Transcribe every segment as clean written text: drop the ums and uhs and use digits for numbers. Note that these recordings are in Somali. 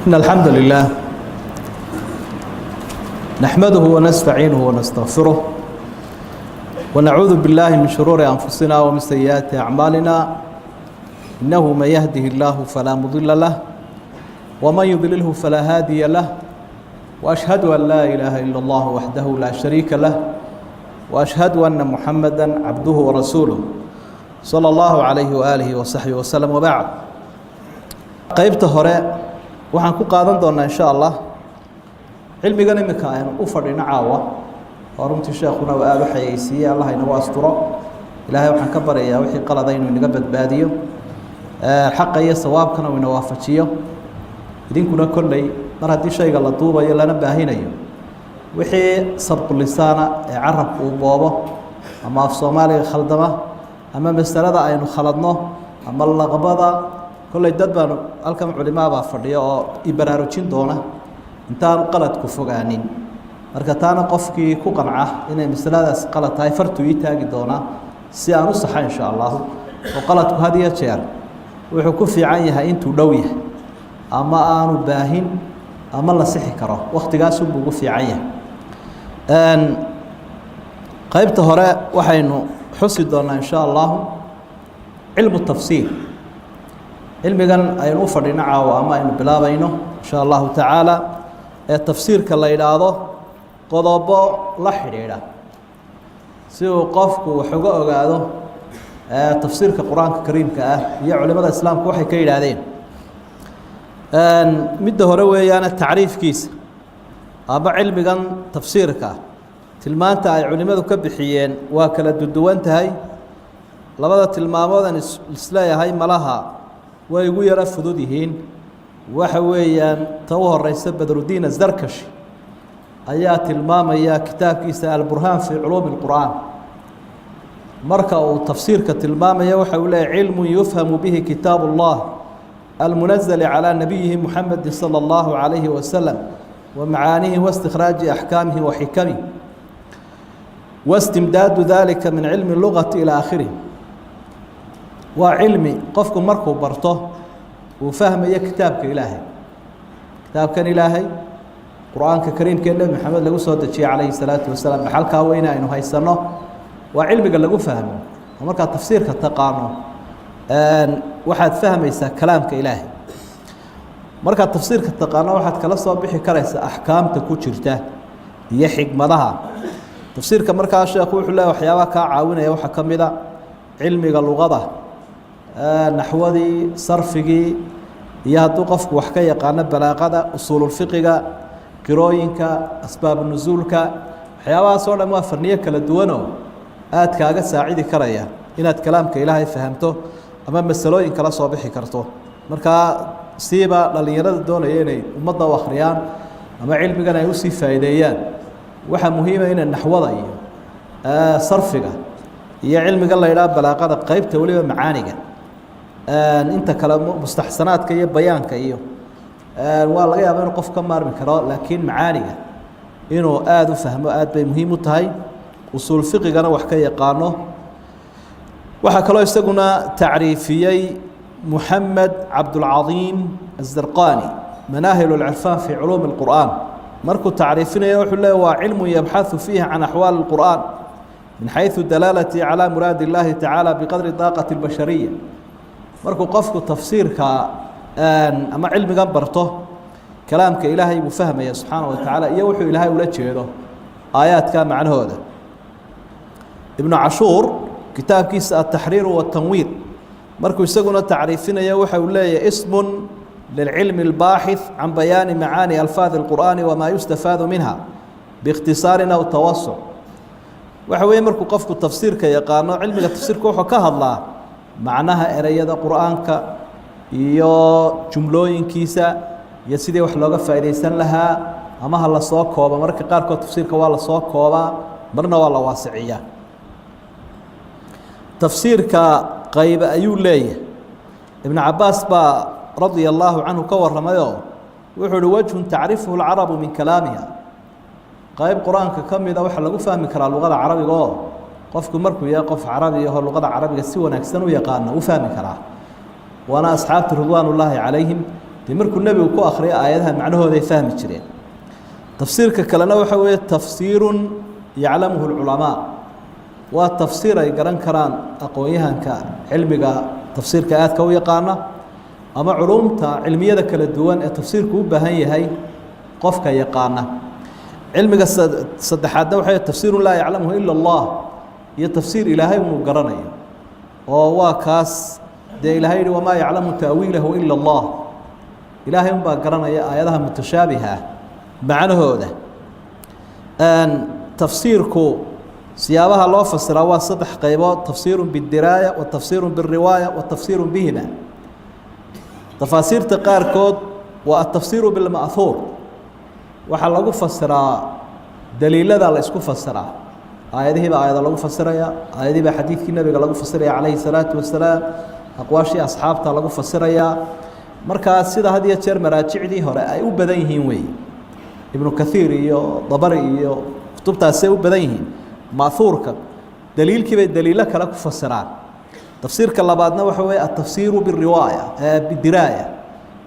إن الحمد لله نحمده ونستعينه ونستغفره ونعوذ بالله من شرور أنفسنا ومن سيئات أعمالنا، إنه من يهده الله فلا مضل له ومن يضلله فلا هادي له، وأشهد أن لا إله إلا الله وحده لا شريك له، وأشهد أن محمدا عبده ورسوله صلى الله عليه وآله وصحبه وسلم، وبعد. Qaybta hore waxaan ku qaadan doonaa, insha Allah, cilmigan iminka aynu u fadhino caawa, oo runtii sheekuna uu aada u xayeysiiyey. Allah inagu asturo. Ilaahay waxaan ka baryayaa wixii qalada inuu inaga badbaadiyo, xaqa iyo sawaabkana uu ina waafajiyo. Idinkuna kolley mar haddii shayga la duubayo lana baahinayo, wixii sabqulisaana ee carabku uu boobo ama af Soomaaliga khaldama ama masalada aynu khaladno ama laqbada, kolley dad baanu halkan culimaa baa fadhiya oo i baraarujin doona intaanu qaladku fogaanin. Marka taana qofkii ku qanca inay masaladaas qalad tahay fartuu ii taagi doonaa si aan u saxa, insha Allahu. Oo qaladku had iyo jeer wuxuu ku fiican yahay intuu dhow yahay ama aanu baahin ama la sixi karo, waktigaasunbuu ugu fiican yahay. Qaybta hore waxaynu xusi doonaa, insha Allahu, cilmu tafsiir, cilmigan aynu u fadhino caawa ama aynu bilaabayno, insha Allahu tacaala, ee tafsiirka la yidhaahdo, qodobo la xidhiidha si uu qofku wax uga ogaado tafsiirka Qur-aanka Kariimka ah iyo culimada Islaamku waxay ka yidhaahdeen. Midda hore weeyaana tacriifkiisa ama cilmigan tafsiirka tilmaanta ay culimadu ka bixiyeen waa kala duduwan tahay. Labada tilmaamood aan isleeyahay malaha way ugu yaro fudud yihiin waxa weeyaan, ta u horeysa Badrudiin Azarkashi ayaa tilmaamaya kitaabkiisa Alburhaan fii culuumi اlqur'aan. Marka uu tafsiirka tilmaamaya waxa uu leeyahy: cilmu yufhamu bihi kitaab اllah almunazl calى nabiyihi Muxamedi salى اllahu عalayhi wasalam wa macaanihi waاstikhraaji axkaamihi wa xikamihi wastimdaadu dalika min cilmi lugati ilى aakhirih. Waa cilmi qofku markuu barto uu fahmayo kitaabka Ilaahay, kitaabkan Ilaahay, Qur-aanka Kariimka ee Nebi Maxamed lagu soo dejiyey calayhi salaatu wasalaam, dhaxalkaa weyne aynu haysanno, waa cilmiga lagu fahmo. Oo markaad tafsiirka taqaano waxaad fahmaysaa kalaamka Ilaahay. Markaad tafsiirka taqaano waxaad kala soo bixi karaysaa axkaamta ku jirta iyo xikmadaha tafsiirka. Markaa sheekhu wuxuu leeya waxyaabaha kaa caawinaya waxaa ka mid a cilmiga luqada, naxwadii, sarfigii, iyo hadduu qofku wax ka yaqaano balaaqada, usuululfiqiga, qirooyinka, asbaabu nusuulka. Waxyaabahaas oo dhan waa farniyo kala duwanoo aad kaaga saacidi karaya inaad kalaamka Ilaahay fahamto ama masalooyin kala soo bixi karto. Markaa siiba dhallinyarada doonaya inay ummadda u akhriyaan ama cilmigan ay usii faa'iideeyaan, waxaa muhiima inay naxwada iyo sarfiga iyo cilmiga la idhaha balaaqada, qeybta weliba macaaniga, inta kale mustaxsanaadka iyo bayaanka iyo waa laga yaaba inuu qof ka maarmi karo, laakiin macaaniga inuu aada u fahmo aad bay muhiim u tahay, usuul fiqigana wax ka yaqaano. Waxaa kaloo isaguna tacriifiyey Muxamed Cabdulcadiim Azarqani Manaahil اlcirfaan fi culuumi اlqur'aan. Markuu tacriifinaya wuxuu leey: waa cilmu yabxaثu fiihi can axwaali اlqur'aan min xayثu dalaalati calى muraadi اllahi tacaala biqadri daaqati اlbashariya. Markuu qofku tafsiirka ama cilmigan barto, kalaamka Ilaahay buu fahmaya subxaana wa tacaala iyo wuxuu Ilaahay ula jeedo aayaadka macnahooda. Ibnu Cashuur kitaabkiisa Altaxriir watanwiir markuu isaguna tacriifinaya waxa uu leeyahy: ismu lilcilmi اlbaaxith can bayaani macaani alfaadi اlqur'aani wamaa yustafaadu minha biikhtisaarin aw tawasuc. Waxa weeye, markuu qofku tafsiirka yaqaano, cilmiga tafsiirka wuxuu ka hadlaa macnaha ereyada Qur-aanka iyo jumlooyinkiisa iyo sidii wax looga faa'iidaysan lahaa, ama ha lasoo koobo. Mararka qaarkood tafsiirka waa lasoo koobaa, marna waa la waasiciyaa. Tafsiirka qaybe ayuu leeyahay. Ibnu Cabaas baa radia allaahu canhu ka warramayoo wuxuu uhi: wajhun tacrifuhu lcarabu min kalaamiha. Qayb Qur-aanka ka mida waxaa lagu fahmi karaa luqada Carabiga, oo qofku markuu yahay qof carabi ahoo luqada Carabiga si wanaagsan u yaqaano u fahmi karaa. Waana asxaabta ridwaan ullaahi calayhim. Dee markuu nebigu ku akhriyo aayadaha macnahooday fahmi jireen. Tafsiirka kalena waxa weeye tafsiirun yaclamuhu lculamaa, waa tafsiir ay garan karaan aqoon-yahanka cilmiga tafsiirka aadka u yaqaana ama culumta cilmiyada kala duwan ee tafsiirku u baahan yahay qofka yaqaana. Cilmiga saddexaadna waxa tafsiirun laa yaclamuhu ila allah, iyo tafsiir ilaahay unuu garanayo, oo waa kaas dee ilahay yihi: "Wamaa yaclamu ta'wiilahu ila allah." Ilaahay unbaa garanaya aayadaha mutashaabiha ah macnahooda. Tafsiirku siyaabaha loo fasiraa waa saddex qaybood: tafsiiru bidiraaya, wa tafsiiru biriwaaya, wa tafsiiru bihima. Tafaasiirta qaarkood waa atafsiiru bilma'huur, waxaa lagu fasiraa daliilada la isku fasiraa. Aayadihii baa aayada lagu fasiraya, aayadihii baa xadiidkii nebiga lagu fasiraya calayhi salaatu wasalaam, aqwaashii asxaabta lagu fasirayaa. Markaa sida had iyo jeer maraajicdii hore ay u badan yihiin weeye, Ibnu Kathiir iyo Dabari iyo kutubtaasay u badan yihiin. Ma'huurka daliilkii bay daliilo kale ku fasiraan. Tafsiirka labaadna waxa weeye atafsiiru biriwaaya, bidiraaya,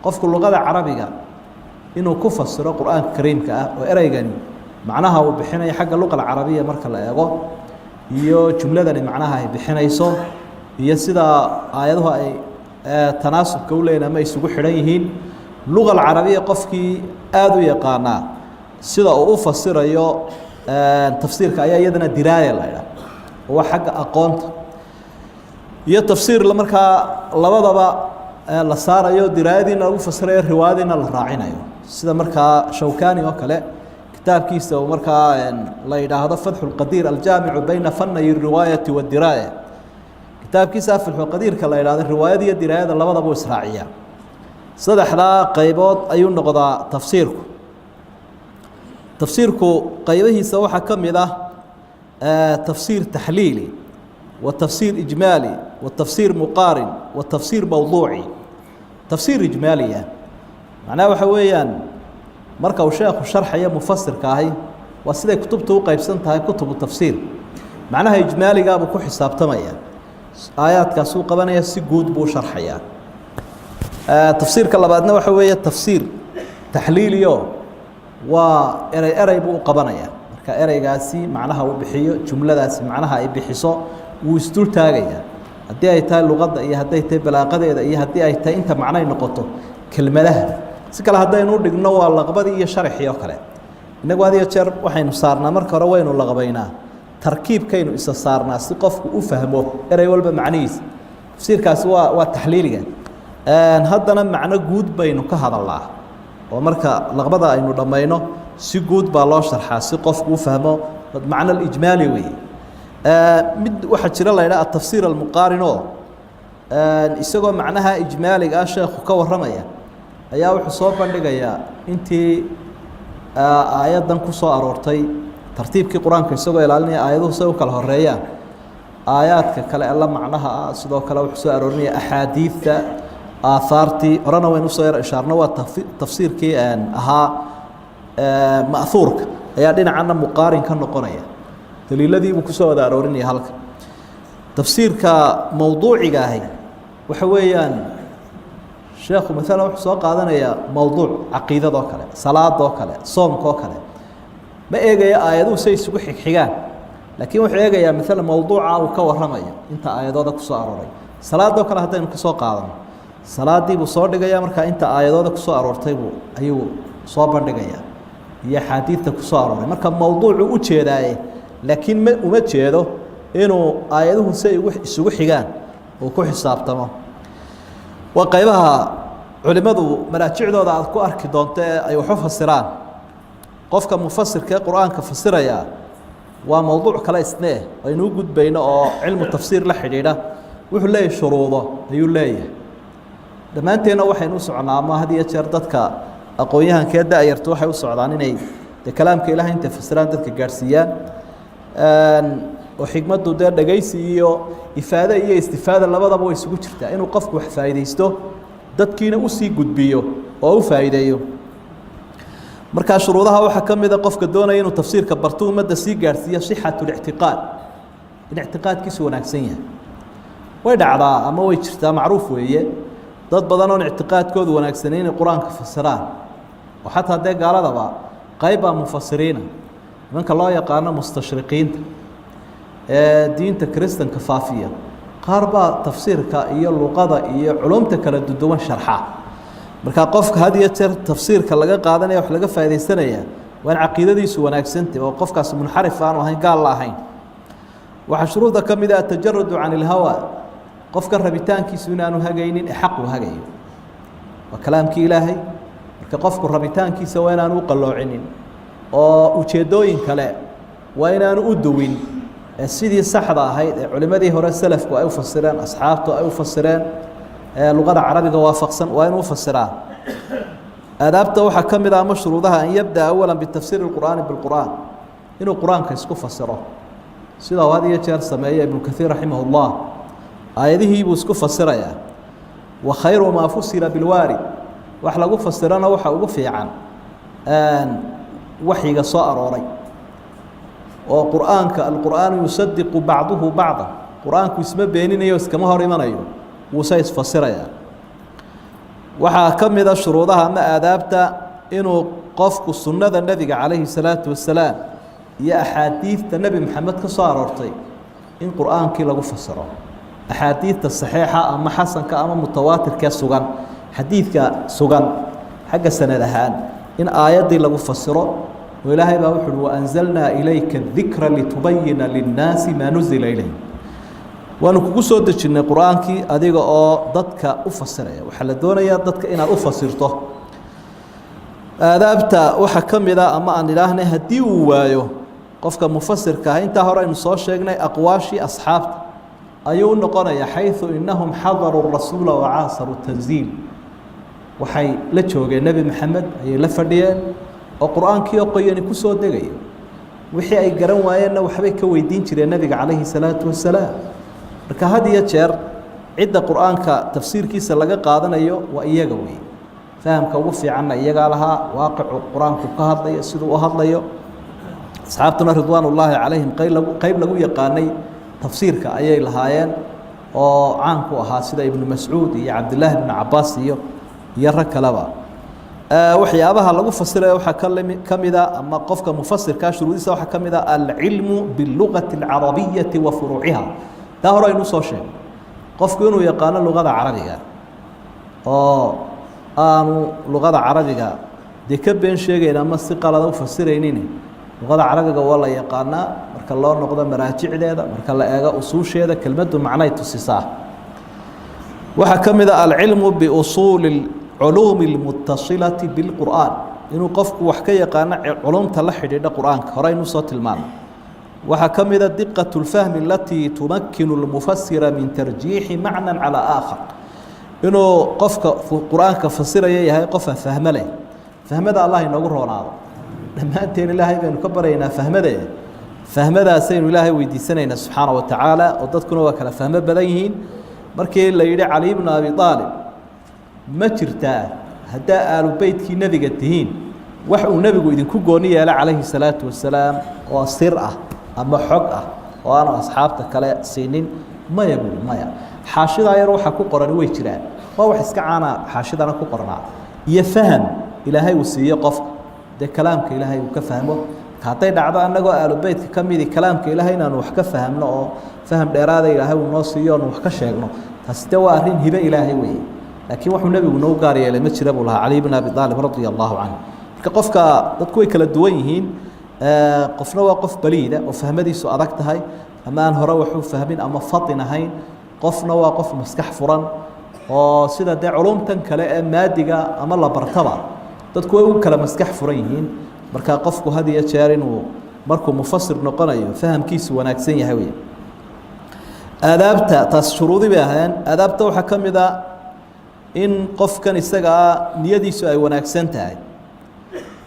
qofku luqada carabiga inuu ku fasiro Qur-aanka kariimka ah, oo ereygani macnaha uu bixinayo xagga luqa alcarabiya marka la eego, iyo jumladani macnaha ay bixinayso, iyo sida aayaduhu ay tanaasubka u leeyihin ama isugu xidhan yihiin. Luga alcarabiya qofkii aada u yaqaanaa sida uu u fasirayo tafsiirka ayaa iyadana diraaya la idhaha, oo waa xagga aqoonta. Iyo tafsiir markaa labadaba la saarayo, diraayadiina lagu fasirayo, riwaayadiina la raacinayo, sida markaa Shawkani oo kale kitaabkiisa uu markaa la yidhaahdo Fatxu Lqadiir aljaamicu bayna fanay الriwaayati waاdiraaya. Kitaabkiisa Fatxulqadiirka la yidhahdo riwaayada iyo diraayada labadaba u israaciyaa. Saddexdaa qaybood ayuu noqdaa tafsiirku. Tafsiirku qaybihiisa waxaa ka mid ah tafsiir taxliili, wa tafsiir ijmaali, wa tafsiir muqaarin, wa tafsiir mowduuci. Tafsiir ijmaaliya macnaha waxa weeyaan marka uu sheekhu sharxayo mufasirka ahi, waa siday kutubta u qeybsan tahay kutubu tafsiir, macnaha ijmaaligaabuu ku xisaabtamaya, aayaadkaasuu qabanaya, si guud buu sharxayaa. Tafsiirka labaadna waxa weeye tafsiir taxliiliyo, waa erey erey buu u qabanaya. Marka ereygaasi macnaha uu bixiyo, jumladaasi macnaha ay bixiso, wuu isdul taagaya, haddii ay tahay luqadda iyo hadday tahay balaaqadeeda iyo haddii ay tahay inta macnay noqoto kelmadaha. Si kale haddaynu dhigno, waa laqbadii iyo sharxii oo kale. Innagu had iyo jeer waxaynu saarnaa, marka hore waynu laqbaynaa, tarkiibkaynu isa saarnaa si qofku u fahmo erey walba macnihiisa. Tafsiirkaasi waa taxliiliga. Haddana macno guud baynu ka hadalnaa, oo marka laqbada aynu dhammayno si guud baa loo sharxaa si qofku u fahmo, macno alijmaali weeye. Mid waxaa jira la yidhaha atafsiir almuqaarin, oo isagoo macnaha ijmaaliga ah sheekhu ka warramaya ayaa wuxuu soo bandhigayaa intii aayaddan ku soo aroortay tartiibkii Qur-aanka, isagoo ilaalinaya aayaduhu say u kala horeeyaan, aayaadka kale ee la macnaha ah. Sidoo kale wuxuu soo aroorinaya axaadiidta, aahaartii horena waynu usoo yar ishaarno. Waa tafsiirkii ahaa ma'huurka ayaa dhinacana muqaarin ka noqonaya, daliiladiibuu kusoo wada aroorinaya halka. Tafsiirka mowduuciga ahi waxa weeyaan sheekhu maalan wuxuu soo qaadanayaa mowduuc, caqiidadoo kale, salaadoo kale, soomkaoo kale. Ma eegayo aayaduhu say isugu xigxigaan, laakiin wuxuu eegayaa maalan mowduuca uu ka warramayo inta aayadooda kusoo arooray. Salaadoo kale haddaynu kasoo qaadano, salaadii buu soo dhigaya, markaa inta aayadooda kusoo aroortay buu ayuu soo bandhigayaa iyo axaadiidta kusoo arooray. Marka mowduucu u jeedaaye, laakiin ma uma jeedo inuu aayaduhu say isugu xigaan uu ku xisaabtamo. Waa qaybaha culimadu maraajicdooda aad ku arki doonto ee ay waxu fasiraan. Qofka mufasirka ee Qur-aanka fasiraya waa mowduuc kale isnee aynu u gudbayno oo cilmu tafsiir la xidhiidha. Wuxuu leeyahay shuruudo ayuu leeyahay. Dhammaanteenna waxaynu u socnaa, ama had iyo jeer dadka aqoon-yahankee da-yartu waxay u socdaan inay dee kalaamka Ilahay intay fasiraan dadka gaadhsiiyaan, oo xikmaddu dee dhegaysi iyo ifaade iyo istifaada labadaba way isugu jirtaa, inuu qofku wax faa'iidaysto, dadkiina usii gudbiyo oo u faa'iideeyo. Markaa shuruudaha waxaa ka mida qofka doonaya inuu tafsiirka barto, ummadda sii gaadhsiiyo, sixat lictiqaad, in ictiqaadkiisu wanaagsan yahay. Way dhacdaa ama way jirtaa, macruuf weeye. Dad badan oon ictiqaadkoodu wanaagsanay inay qur-aanka fasiraan, oo xataa dee gaaladaba qayb baa mufasiriina, nimanka loo yaqaano mustashriqiinta ee diinta kiristanka faafiya, qaar baa tafsiirka iyo luqada iyo culumta kala duduwan sharxa. Marka qofka had iyo jeer tafsiirka laga qaadanaya, wax laga faaidaysanaya, waa in caqiidadiisu wanaagsantah oo qofkaasi munxarif aanu ahayn, gaal la ahayn. Waxaa shuruudda ka mid ah atajarudu can ilhawa, qofka rabitaankiisu inaanu hagaynin ee xaq uu hagayo, waa kalaamkii Ilaahay. Marka qofku rabitaankiisa waa inaanu u qalloocinin oo ujeeddooyin kale waa inaanu u duwin, ee sidii saxda ahayd ee culimmadii hore selafku ay u fasireen, asxaabtu ay u fasireen, ee luqada carabiga waafaqsan waa inuu ufasiraa. Aadaabta waxaa ka mid ah ama shuruudaha an yabda'a awala bitafsiiri اlqur'aani bilqur'aan, inuu qur-aanka isku fasiro, sida uu had iyo jeer sameeya Ibnu Kaiir raximah اllah. Aayadihii buu isku fasirayaa. Wa khayru maa fusira bilwaarid, wax lagu fasirana waxa ugu fiican waxyiga soo arooray oo qur'aanka. Alqur'aanu yusadiqu bacduhu bacda, qur-aanku isma beeninayo, iskama hor imanayo, wuuse isfasirayaa. Waxaa ka mida shuruudaha ama aadaabta inuu qofku sunnada nebiga calayhi salaatu wasalaam iyo axaadiidta Nebi Maxamed ka soo aroortay in qur-aankii lagu fasiro, axaadiidta saxiixa ama xasanka ama mutawaatirkee sugan, xadiidka sugan xagga sanad ahaan in aayaddii lagu fasiro. Oo Ilaahay baa wuxu uhi: "Waanzalnaa ilayka dikra litubayina linnaasi maa nuzila ilayh." Waanu kugu soo dejinnay qur-aankii adiga oo dadka u fasiraya. Waxaa la doonayaa dadka inaad u fasirto. Aadaabta waxaa ka mid a, ama aan idhaahnay, haddii uu waayo qofka mufasirka ah intaa hore aynu soo sheegnay, aqwaashii asxaabta ayuu u noqonaya, xayثu inahum xadaruu rasuula wacaasaruu tanziil. Waxay la joogeen Nebi Maxamed, ayay la fadhiyeen oo qur-aankii oo qoyani kusoo degayo. Wixii ay garan waayeenna waxbay ka weydiin jireen nebiga calayhi salaatu wasalaam. Marka had iyo jeer cidda qur-aanka tafsiirkiisa laga qaadanayo waa iyaga wey. Fahamka ugu fiicanna iyagaa lahaa, waaqicu qur-aanku ka hadlayo, siduu u hadlayo. Asxaabtuna ridwaan ullaahi calayhim qeyb lagu yaqaanay tafsiirka ayay lahaayeen oo caan ku ahaa, sida Ibnu Mascuud iyo Cabdillaahi ibnu Cabaas iyo rag kaleba. Waxyaabaha lagu fasirayo waxaa ka mida, ama qofka mufasirkaa shuruudiisa waxaa ka mid a, alcilmu bilugati alcarabiyati wa furuuciha. Taa hore aynu soo sheegay, qofku inuu yaqaano luqada carabiga oo aanu luqada carabiga dee ka been sheegayn ama si qalada u fasiraynin. Luqada carabiga waa la yaqaanaa marka loo noqdo maraajicdeeda, marka la eego usuusheeda, kelmaddu macnay tusisaa. Waxaa ka mid a alcilmu biusuuli culuumi اlmutasilati biاlqur'aan, inuu qofku wax ka yaqaano culumta la xidhiidha qur-aanka, horeynu soo tilmaamay. Waxaa ka mida diqaة اlfahmi alatii tumakinu اlmufasira min tarjiixi macna calى aakhar, inuu qofka qur-aanka fasiraya yahay qofa fahmo leh. Fahmada Allah inoogu roonaado dhammaanteen. Ilaahay baynu ka baryaynaa fahmade, fahmadaasaynu Ilaahay weydiisanaynaa subxaana wa tacaala, oo dadkuna waa kala fahmo badan yihiin. Markii la yidhi Cali bnu Abi Aalib, ma jirtaa haddaa aalu beytkii nebiga tihiin wax uu nebigu idinku gooni yeelo calayhi salaatu wasalaam oo sir ah ama xog ah oo aanu asxaabta kale siinin? "Maya," buui, "maya. Xaashidaa yar waxaa ku qoran way jiraan, waa wax iska caana xaashidana ku qornaa." Iyo faham Ilaahay uu siiyo qofka dee kalaamka Ilaahay uu ka fahmo. Hadday dhacdo annagoo aalu beytka ka midi kalaamka Ilaahay inaanu wax ka fahmno oo faham dheeraada Ilaahay uu noo siiyo oonu wax ka sheegno, taasi de waa arrin hibe Ilaahay weeye. Laakiin wuxuu nebigu noo gaar yeelay ma jira, buu lahaa Cali bn Abi Aalib radia allahu canhu. Marka qofka dadku way kala duwan yihiin. Qofna waa qof baliida oo fahmadiisu adag tahay ama aan hore wax u fahmin ama fatin ahayn. Qofna waa qof maskax furan, oo sida dee culumtan kale ee maadiga ama la bartaba dadku way u kala maskax furan yihiin. Marka qofku had iyo jeer inuu markuu mufasir noqonayo fahamkiisu wanaagsan yahay wey. Aadaabta taas shuruudi bay ahayn. Aadaabta waxaa ka mid a in qofkan isagaa niyadiisu ay wanaagsan tahay.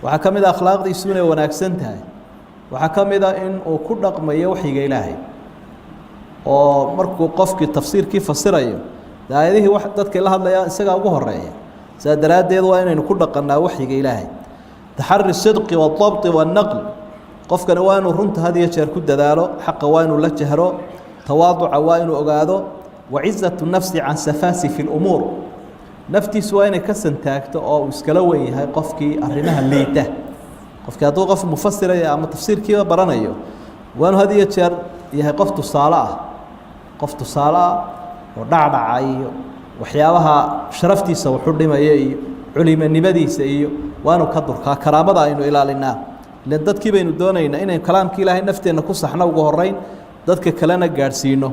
Waxaa ka mid a akhlaaqdiisu inay wanaagsan tahay. Waxaa ka mid a in uu ku dhaqmayo waxyiga Ilaahay, oo markuu qofkii tafsiirkii fasirayo de aayadihii wa dadkay la hadlayaa isagaa ugu horeeya. Sidaa daraaddeed waa inaynu ku dhaqannaa waxyiga Ilaahay. Taxari sidqi waadabti waannaql, qofkani waa inuu runta had iyo jeer ku dadaalo, xaqa waa inuu la jahro, tawaaduca waa inuu ogaado, wacizatu nafsi can safaasifi lumuur. Naftiisu waa inay ka santaagto oo uu iskala wen yahay qofkii arrimaha liita. Qofkii hadduu qof mufasiraya ama tafsiirkiiba baranayo, waanu had iyo jeer yahay qof tusaale ah, qof tusaale ah oo dhacdhaca iyo waxyaabaha sharaftiisa wuxu dhimaya iyo culimanimadiisa iyo waanu ka durkaa. Karaamada aynu ilaalinaa, ilan dadkii baynu doonaynaa inaynu kalaamka Ilaahay nafteenna ku saxno ugu horeyn, dadka kalena gaadhsiino.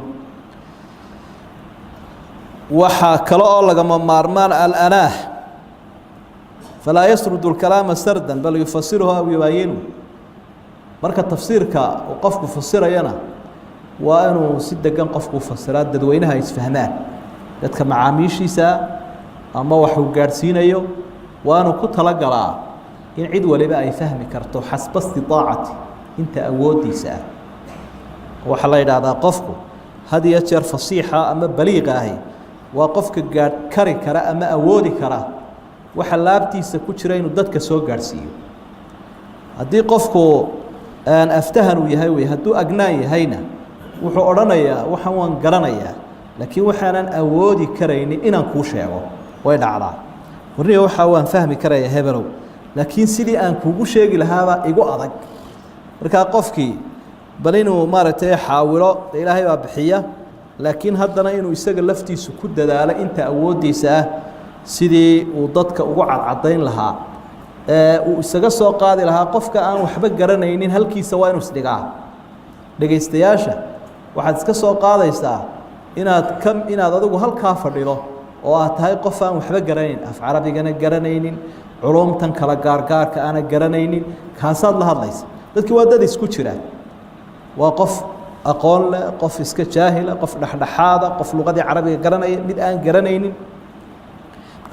Waxaa kale oo lagama maarmaan alanaah, falaa yasrudu اlkalaama sardan bal yufasiruhu aw yubaayinu. Marka tafsiirka uu qofku fasirayana, waa inuu si degan qofku ufasiraa, dadweynaha ay isfahmaan, dadka macaamiishiisa ama waxuu gaadhsiinayo waa inuu ku talagalaa in cid waliba ay fahmi karto xasba istiطaacati, inta awooddiisa ah. Waxaa la yidhaahdaa qofku had iyo jeer fasiixa ama baliiqa ahi waa qofka gaadh kari kara ama awoodi kara waxa laabtiisa ku jira inuu dadka soo gaadhsiiyo. Haddii qofku aftahan uu yahay wey, hadduu agnaan yahayna wuxuu odhanayaa: waxaan waan garanayaa, laakiin waxaanan awoodi karaynin inaan kuu sheego. Way dhacdaa, warniga waxaa waan fahmi karaya hebelow, laakiin sidii aan kuugu sheegi lahaabaa igu adag. Markaa qofkii bal inuu maaragtay xaawilo, de Ilaahay baa bixiya, laakiin haddana inuu isaga laftiisu ku dadaalo inta awooddiisa ah sidii uu dadka ugu cadcadayn lahaa ee uu isaga soo qaadi lahaa qofka aan waxba garanaynin halkiisa waa inuu isdhigaa. Dhegaystayaasha waxaad iska soo qaadaysaa inaad ka inaad adigu halkaa fadhido oo aad tahay qof aan waxba garanayn, af carabigana garanaynin, culumtan kala gaargaarka aana garanaynin, kaasaad la hadlaysa. Dadkii waa dad isku jira: waa qof aqoon leh, qof iska jaahila, qof dhexdhexaada, qof luqadii carabiga garanaya, mid aan garanaynin.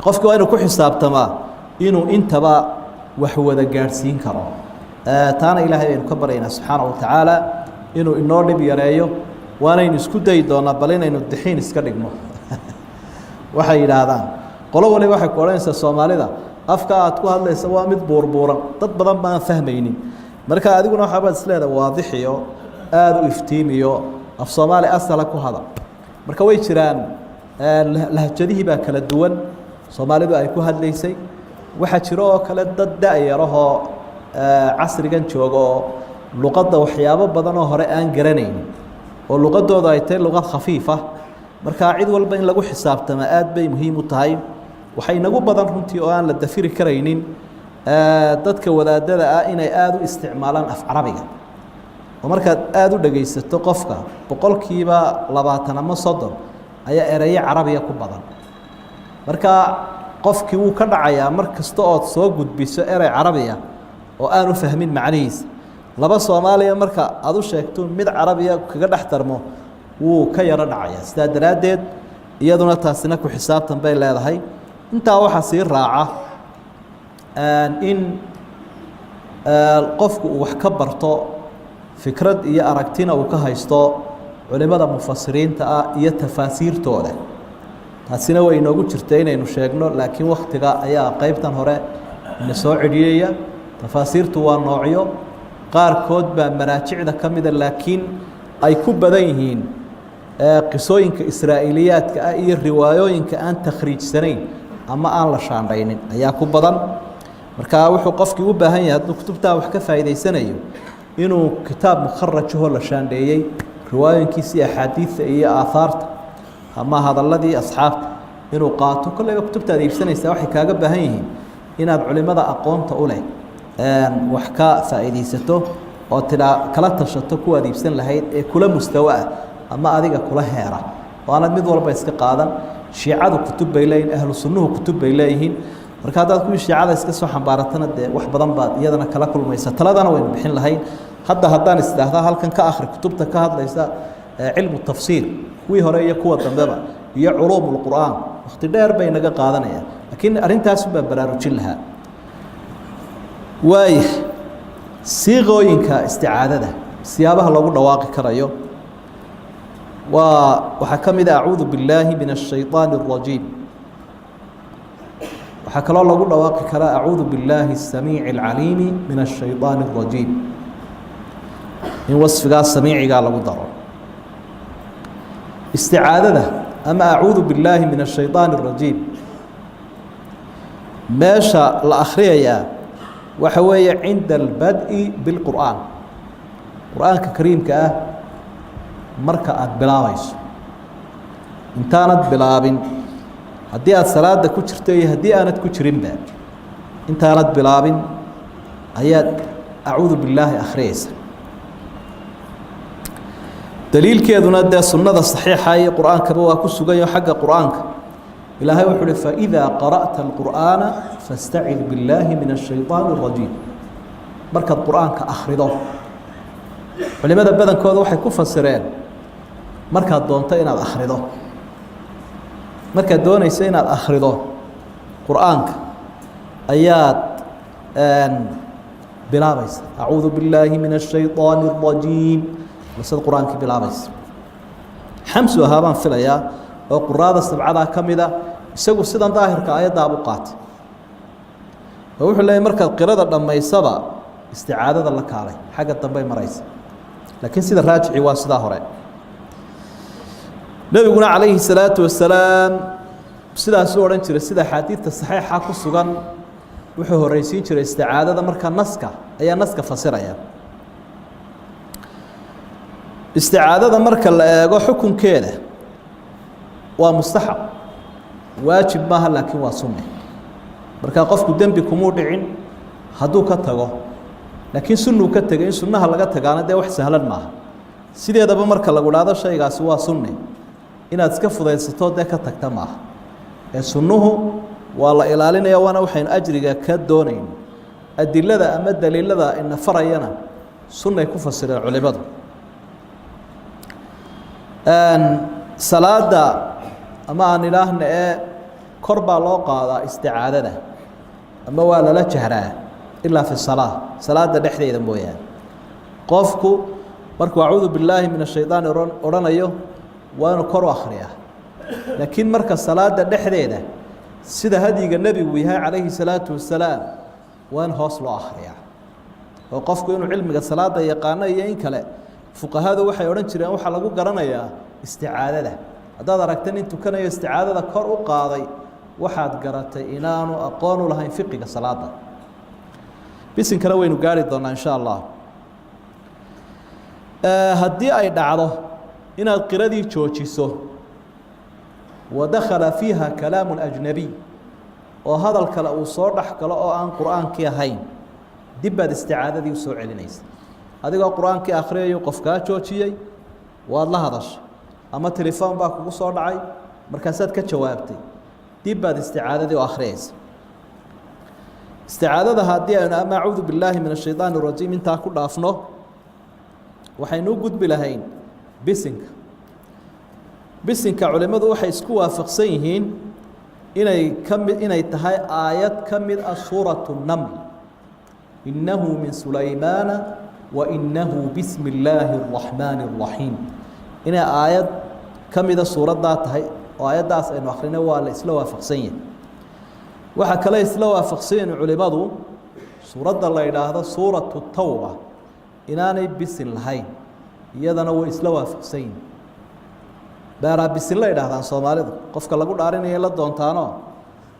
Qofki waa inuu ku xisaabtamaa inuu intaba wax wada gaadhsiin karo. Taana Ilaahay baynu ka baryaynaa subxaana wa tacaala inuu inoo dhib yareeyo. Waanaynu isku dayi doonaa bal inaynu dixiin iska dhigno. Waxay yidhaahdaan qolo waliba waxay ku odhanaysaa: Soomaalida afka aad ku hadlaysa waa mid buurbuuran, dad badan baan fahmaynin. Marka adiguna waxaabaad isleedahay waadixiyo aada u iftiimiyo, af Soomaali asala ku hadal. Marka way jiraan, lahjadihii baa kala duwan Soomaalidu ay ku hadlaysay. Waxaa jiro oo kale dad da-yarahoo casrigan jooga oo luqadda waxyaabo badan oo hore aan garanaynin, oo luqadooda ay tahay luqad khafiifa. Markaa cid walba in lagu xisaabtama aad bay muhiim u tahay. Waxay inagu badan runtii oo aan la dafiri karaynin dadka wadaadada ah inay aada u isticmaalaan af carabiga, oo markaad aada u dhegaysato qofka 20% ama 30 ayaa erayo carabiga ku badan. Marka qofkii wuu ka dhacayaa mar kasta ood soo gudbiso erey carabiya oo aanu fahmin macnihiisa. Laba Soomaaliya marka aada u sheegto, mid carabiya kaga dhex darmo, wuu ka yaro dhacaya. Sidaa daraaddeed iyaduna taasina ku xisaabtan bay leedahay. Intaa waxaa sii raaca in qofku uu wax ka barto, fikrad iyo aragtina uu ka haysto culimada mufasiriinta ah iyo tafaasiirtooda. Taasina way inoogu jirta inaynu sheegno, laakiin waktiga ayaa qeybtan hore ina soo cidhiyaya. Tafaasiirtu waa noocyo, qaarkood baa maraajicda ka mida, laakiin ay ku badan yihiin qisooyinka israa'iiliyaadka ah iyo riwaayooyinka aan takhriijsanayn ama aan la shaandhaynin ayaa ku badan. Marka wuxuu qofkii u baahan yahay, hadduu kutubtaa wax ka faa'iidaysanayo, inuu kitaab mukharajahoo la shaandheeyey riwaayooyinkiisii, axaadiidta iyo aahaarta ama hadalladii asxaabta inuu qaato. Kolleyba kutubtaad iibsanaysaa waxay kaaga baahan yihiin inaad culimada aqoonta u leh wax ka faa'iidaysato oo tidhaa kala tashato kuwaad iibsan lahayd ee kula mustawo ah ama adiga kula heera, oo aanad mid walba iska qaadan. Shiicadu kutub bay leeyihin, ahlu sunnuhu kutub bay leeyihiin. Marka haddaad kuwii shiicada iska soo xambaaratana, dee wax badan baad iyadana kala kulmaysa. Taladana waynu bixin lahayn. Hadda haddaan isdhaahdaa halkan ka akhri kutubta ka hadlaysa cilmu tafsiir, kuwii hore iyo kuwa dambeba, iyo culuum lqur'aan, wakhti dheer bay naga qaadanayaan, laakiin arrintaasun baan baraarujin lahaa. Waaya, siiqooyinka isticaadada, siyaabaha loogu dhawaaqi karayo waa waxaa ka mid a acuudu billaahi min الshayطaani الrajiim. Waxaa kaloo lagu dhawaaqi karaa acuudu billaahi الsamiici الcaliimi min الshayطaani الrajiim, in wasfigaas samiicigaa lagu daro isticaadada ama acuudu billaahi min الshayطaani الrajiim. Meesha la akhriyayaa waxa weeye cinda albad'i bilqur'aan, qur-aanka kariimka ah marka aada bilaabayso. Intaanad bilaabin, haddii aada salaada ku jirto iyo haddii aanad ku jirinba, intaanad bilaabin ayaad acuudu billaahi akhriyeysa. Daliilkeeduna dee sunnada saxiixa iyo qur-aankaba waa ku suganyaho. Xagga qur-aanka ilaahay wuxuu uhi: "Faidaa qara'ta alqur'aana fastacid billaahi min ashayطaani الrajiim." Markaad qur-aanka akhrido, culimada badankooda waxay ku fasireen markaad doonto inaad akhrido. Markaad doonayso inaad akhrido qur-aanka ayaad bilaabaysa "acuudu billaahi min الshayطaani الrajiim", basad qur-aankii bilaabaysa. Xamsu ahaa baan filayaa oo quraada sabcadaa ka mida, isagu sidan daahirka aayaddaab u qaatay oo wuxuu leeyay markaad qirada dhammaysaba isticaadada la kaalay, xagga dambey maraysa. Laakiin sida raajici waa sidaa hore. Nebiguna calayhi salaatu wasalaam sidaasuu odhan jiray. Sida axaadiidta saxiixa ku sugan, wuxuu horreysiin jiray isticaadada. Marka naska ayaa naska fasiraya. Isticaadada marka la eego xukunkeeda waa mustaxab, waajib maaha, laakiin waa sunne. Marka qofku dembi kumuu dhicin hadduu ka tago, laakiin sunnuu ka tegay. In sunnaha laga tagaana dee wax sahlan maaha. Sideedaba marka lagu dhahdo shaygaasi waa sunne, inaad iska fudaysato dee ka tagta maaha. Ee sunnuhu waa la ilaalinaya, waana waxaynu ajriga ka doonayno. Adilada ama daliilada ina farayana sunnay ku fasireen culimadu. Salaada ama aan idhaahna ee kor baa loo qaadaa isticaadada ama waa lala jahraa, ilaa fi salaa, salaada dhexdeeda mooyaane. Qofku markuu "acuudu billaahi min ashaydaani" odhanayo waa inuu kor u akhriyaa, laakiin marka salaada dhexdeeda, sida hadyiga nebigu yahay calayhi salaatu wasalaam, waa in hoos loo akhriyaa. Oo qofku inuu cilmiga salaada yaqaano iyo in kale, fuqahadu waxay odhan jireen waxaa lagu garanayaa isticaadada. Haddaad aragta nin tukanayo isticaadada kor u qaaday, waxaad garatay inaanu aqoon u lahayn fiqiga salaada. Bisinkana waynu gaari doonaa insha Allah. Haddii ay dhacdo inaad qiradii joojiso, wadakhala fiiha kalaamu ajnabiy, oo hadal kale uu soo dhex galo oo aan qur-aankii ahayn, dib baad isticaadadii usoo celinaysa. Adigoo qur-aankii akhriyayo qof kaa joojiyey, waad la hadashay, ama telefoon baa kugu soo dhacay, markaasaad ka jawaabtay, dib baad isticaadadii u akhriyaysa. Isticaadada haddii aynu ama "acuudu billaahi min ashaydaani arajiim" intaa ku dhaafno, waxaynu u gudbi lahayn bisinka. Bisinka culimmadu waxay isku waafaqsan yihiin inay ka mid inay tahay aayad ka mid ah suuratu naml: "Innahu min sulaymaana wa innahu bismi illaahi araxmaani araxiim." Inay aayad ka mida suuraddaa tahay oo aayaddaas aynu akrinay waa la isla waafaqsan yahay. Waxaa kale isla waafaqsan yihiin culimadu suuradda la yidhaahdo suuratu tawba inaanay bisin lahayn, iyadana way isla waafaqsan yihin. Baaraa bisin la yidhahdaan soomaalidu qofka lagu dhaarinaya la doontaano,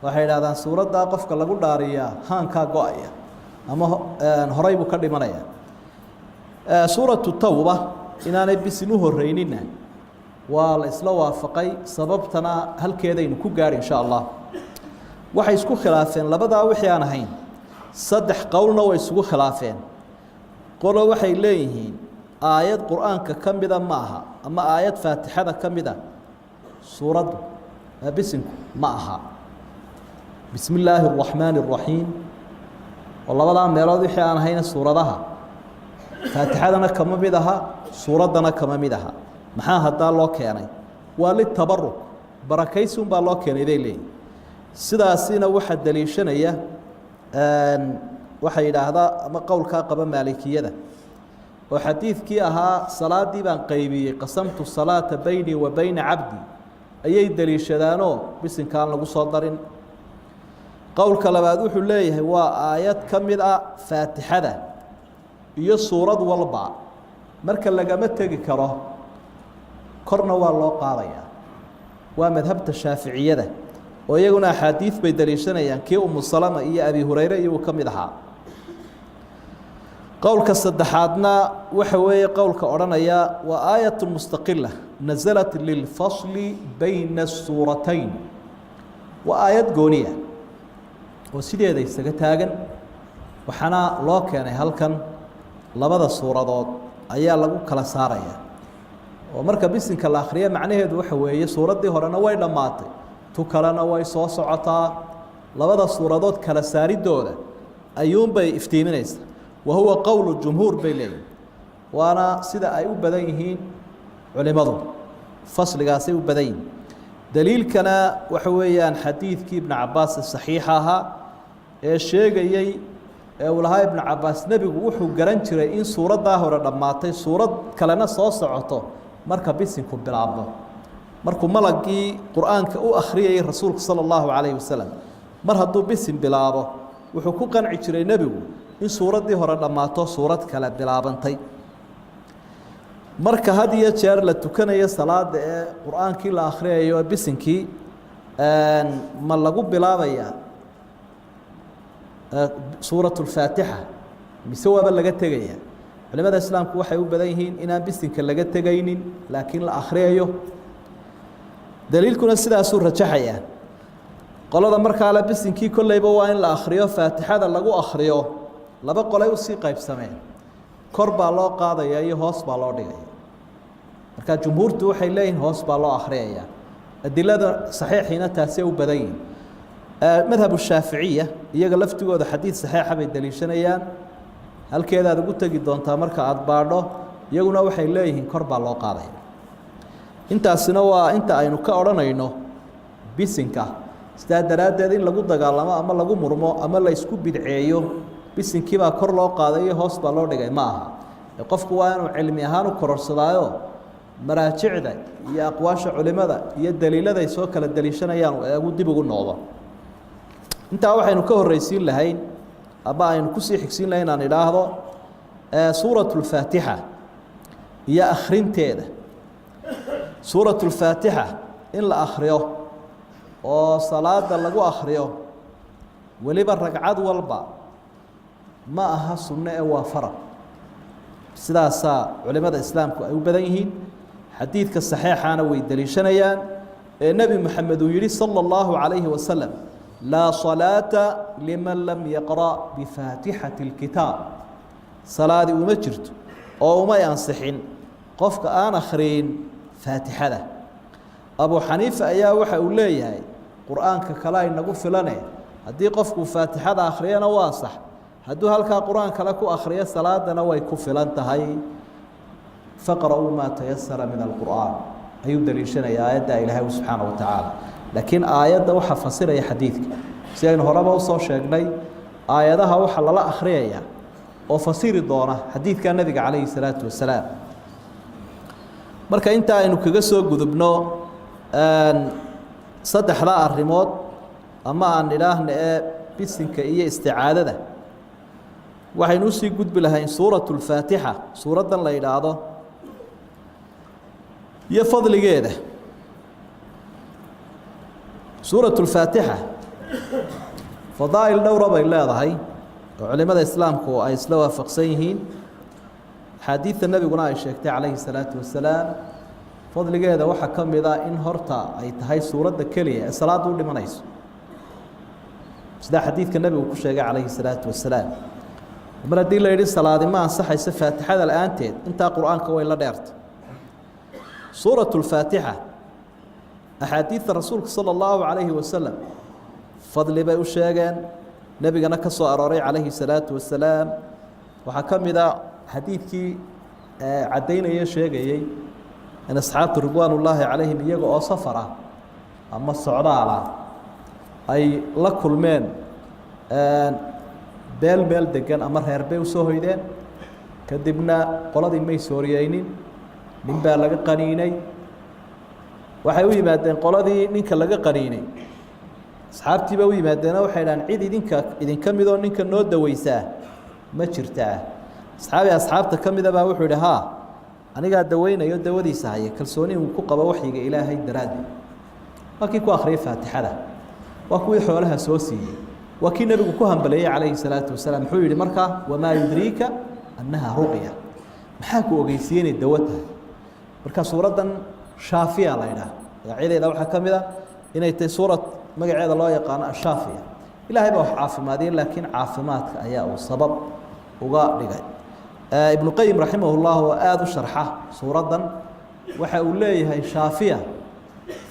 waxay yidhahdaan suuraddaa qofka lagu dhaariyaa haankaa go-aya ama horay buu ka dhimanaya. Suuratu tawba inaanay bisin u horeynina waa la isla waafaqay, sababtana halkeedaynu ku gaadhi insha Allah. Waxay isku khilaafeen labadaa wixii aan ahayn. Saddex qowlna way isugu khilaafeen. Qolo waxay leeyihiin aayad qur-aanka ka mida ma aha, ama aayad faatixada ka mida suuraddu bisinku ma aha. "Bismi illaahi araxmaani araxiim" oo labadaa meelood wixii aan ahayna suuradaha faatixadana kama mid aha, suuraddana kama mid aha. Maxaa haddaa loo keenay? Waa litabaruk, barakaysi unbaa loo keenay bay leeyihin. Sidaasina waxaa daliishanaya, waxay yidhaahdaa ama qowlkaa qaba maalikiyada, oo xadiidkii ahaa "salaadii baan qaybiyey, qasamtu salaata beynii wa beyna cabdi" ayay daliishadaanoo bisinkaan lagu soo darin. Qowlka labaad wuxuu leeyahay waa aayad ka mid ah faatixada iyo suurad walba, marka lagama tegi karo, korna waa loo qaadayaa. Waa madhabta shaaficiyada. Oo iyaguna axaadiid bay daliishanayaan, kii Umu Salama iyo Abi Hurayre iyo uu ka mid ahaa. Qowlka saddexaadna waxa weeye qowlka odhanaya waa aayat mustaqila naزlat lilfasli bayna الsuuratayn, waa aayad gooniya oo sideeda isaga taagan, waxaana loo keenay halkan labada suuradood ayaa lagu kala saaraya. Oo marka bisinka la akhriya, macnaheedu waxa weeye suuraddii horena way dhammaatay, tu kalena way soo socotaa. Labada suuradood kala saaridooda ayuunbay iftiiminaysaa. Wa huwa qowlu jumhuur bay leeyihin, waana sida ay u badan yihiin culimadu, fasligaasay u badan yihiin. Daliilkana waxa weeyaan xadiidkii Ibnu Cabaas saxiixa ahaa ee sheegayey, ee uu lahaa Ibnu Cabaas, nebigu wuxuu garan jiray in suuraddaa hore dhammaatay, suurad kalena soo socoto, marka bisinku bilaabmo, markuu malagii qur-aanka u akhriyayay rasuulka sala allahu calayhi wasalam. Mar hadduu bisin bilaabo, wuxuu ku qanci jiray nebigu in suuraddii hore dhammaato, suurad kale bilaabantay. Marka had iyo jeer la tukanayo salaada ee qur-aankii la akhriyayo, bisinkii ma lagu bilaabayaa suurat lfaatixa mise waaba laga tegaya? Culimada islaamku waxay u badan yihiin inaan bisinka laga tegaynin, laakiin la akhriyayo. Daliilkuna sidaasuu rajaxayaa. Qolada markaa le bisinkii kolleyba waa in la akhriyo, faatixada lagu akhriyo, laba qolay usii qaybsameen: kor baa loo qaadaya iyo hoos baa loo dhigaya. Marka jumhuurtu waxay leeyihin hoos baa loo akhriyaya, adilada saxiixiina taasay u badan yihin. Madhab shaaficiya iyaga laftigooda xadiid saxiixa bay daliishanayaan, halkeedaad ugu tegi doontaa marka aada baadho. Iyaguna waxay leeyihiin kor baa loo qaadaya. Intaasina waa inta aynu ka odhanayno bisinka. Sidaa daraaddeed in lagu dagaalamo ama lagu murmo ama la isku bidceeyo bisinkiibaa kor loo qaaday iyo hoos baa loo dhigay ma aha. Qofku waa inuu cilmi ahaan u kororsadaayo, maraajicda iyo aqwaasha culimada iyo daliiladay soo kala daliishanayaan eegu dib ugu noqdo. Intaa waxaynu ka horreysiin lahayn ama aynu kusii xigsiin lahayn aan idhaahdo suurat lfaatixa iyo akhrinteeda. Suurat lfaatixa in la akhriyo oo salaada lagu akhriyo, weliba ragcad walba, ma aha sunno ee waa farad. Sidaasaa culimada islaamku ay u badan yihiin. Xadiidka saxiixana way deliishanayaan ee nebi Moxamed uu yihi sala allahu calayhi wasalam: "Laa salaata liman lam yaqra' bifaatixati اlkitaab." Salaadi uma jirto oo umay ansixin qofka aan akhriyin faatixada. Abu Xaniifa ayaa waxa uu leeyahay qur-aanka kale inagu filane, haddii qofku faatixada akhriyana waa sax, hadduu halkaa qur-aan kale ku akhriyo salaadana way ku filan tahay. "Faqra'uu maa tayasara min alqur'aan" ayuu daliishanaya, aayadda Ilaahay subxaana wa tacaala. Laakiin aayadda waxaa fasiraya xadiidka. Si aynu horeba usoo sheegnay, aayadaha waxaa lala akhriyaya oo fasiri doona xadiidka nebiga calayhi salaatu wasalaam. Marka inta aynu kaga soo gudubno saddexda arrimood ama aan idhaahna ee bisinka iyo isticaadada, waxaynu usii gudbi lahayn suurat lfaatixa, suuraddan la yidhaahdo iyo fadligeeda. Suurat lfaatixa fadaa'il dhowra bay leedahay oo culimada islaamku ay isla waafaqsan yihiin, axaadiidta nebiguna ay sheegtay calayhi salaatu wasalaam. Fadligeeda waxaa ka mid ah in horta ay tahay suuradda keliya ee salaadda u dhimanayso, sidaa xadiidka nebigu ku sheegay calayhi salaatu wasalaam. Mar haddii la yidhi salaadi ma ansaxayso faatixada la-aanteed, intaa qur-aanka way la dheertay suurat lfaatixa. Axaadiidta rasuulka sala allahu calayhi wasalam fadli bay u sheegeen nebigana ka soo arooray calayhi salaatu wasalaam. Waxaa ka mid a xadiidkii caddaynaya, sheegayey in asxaabtu ridwaan ullaahi calayhim iyaga oo safar ah ama socdaal ah ay la kulmeen beel meel degan ama reer bay usoo hoydeen. Kadibna qoladii may sooriyeynin, nin baa laga qaniinay. Waxay u yimaadeen qoladii ninka laga qaniinay, asxaabtii baa u yimaadeenoo waxay dhahaan: "Cid idinka idinka midoo ninka noo daweysaa ma jirtaa?" Asxaabi asxaabta ka mida baa wuxuu yidhi: "Haa, anigaa daweynayo dawadiisa haya." Kalsooni uu ku qabo waxyiga Ilaahay daraaddeed waa kii ku akhriyay faatixada. Waa kuwii xoolaha soo siiyey, waa kii nebigu ku hambaleeyey calayhi salaatu wasalaam. Muxuu yihi markaa? "Wamaa yudriika annaha ruqya?" Maxaa ku ogeysiiyey inay dawo tahay? Marka suuraddan Shaafiya la idhaah. Magacyadeeda waxaa ka mid a inay tahay suurad magaceeda loo yaqaano Ashaafiya. Ilaahay baa wax caafimaadiyey, laakiin caafimaadka ayaa uu sabab uga dhigay. Ibnu Qayim raximah llah oo aada u sharxa suuraddan waxa uu leeyahay shaafiya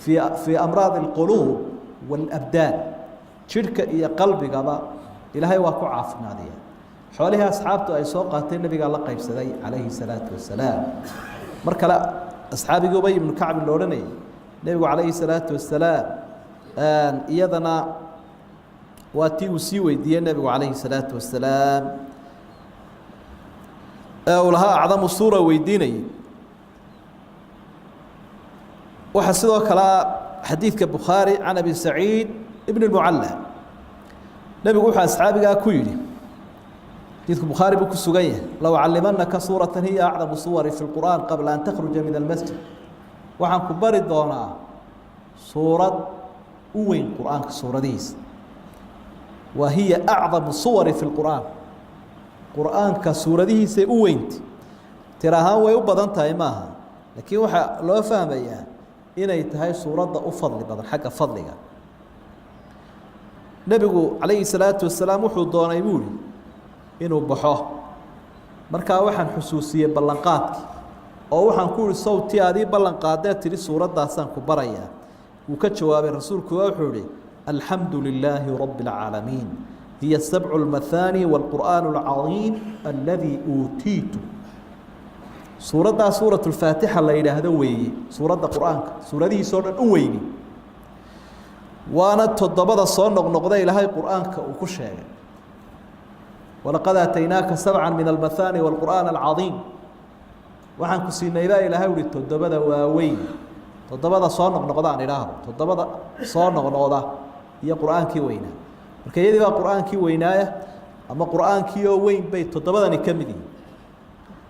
fii amraadi اlquluub wاlabdaan, jidhka iyo qalbigaba Ilaahay waa ku caafimaadiya. Xoolihii asxaabtu ay soo qaateen nebigaa la qaybsaday calayhi salaatu wasalaam. Mar kale asxaabigii Ubay ibnu Kacbin la odhanayay, nebigu calayhi salaatu wasalaam iyadana waa tii uu sii weydiiyey nebigu calayhi salaatu wasalaam ee uu lahaa acdamu suura weydiinayay. Waxaa sidoo kale xadiidka Bukhaari can Abi Saciid ibn اmucalla, nebigu wuxuu asxaabigaa ku yidhi, xadiidku Bukhaari buu ku sugan yahay: "Low callimanaka suuratan hiya acdamu suwari fi lqur'aan qabla an takhruja min almasjid." Waxaan ku bari doonaa suurad u weyn qur-aanka suuradihiisa. Wa hiya acdamu suwari fi lqur'aan, qur-aanka suuradihiisay u weynti. Tir ahaan way u badan tahay maaha, laakiin waxaa loo fahmayaa inay tahay suuradda u fadli badan xagga fadliga. Nebigu calayhi salaatu wasalaam wuxuu doonay, buu ihi, inuu baxo. Markaa waxaan xusuusiyey ballanqaadkii oo waxaan ku ihi: "Sawtii adii ballanqaadee tidhi suuraddaasaan ku barayaa?" Wuu ka jawaabay rasuulku, wuxuu ihi: "Alxamdu lilaahi rabbi اlcaalamiin, hiya sabcu اlmahaani wاlqur'aan اlcadiim aladii uutiitu." Suuraddaa Suurat lfaatixa la yidhaahdo weeye suuradda qur-aanka suuradihiisoo dhan u weyni, waana toddobada soo noqnoqda Ilaahay qur-aanka uu ku sheegay: "Walaqad aataynaaka sabca min almahaani wاlqur'aan alcadiim." Waxaan ku siinay baa Ilaahay uhi toddobada waaweyn, toddobada soo noqnoqda aan idhaahdo, toddobada soo noqnoqda iyo qur-aankii weynaa. Marka iyadii baa qur-aankii weynaaya ama qur-aankii oo weyn bay toddobadani ka mid yihiin.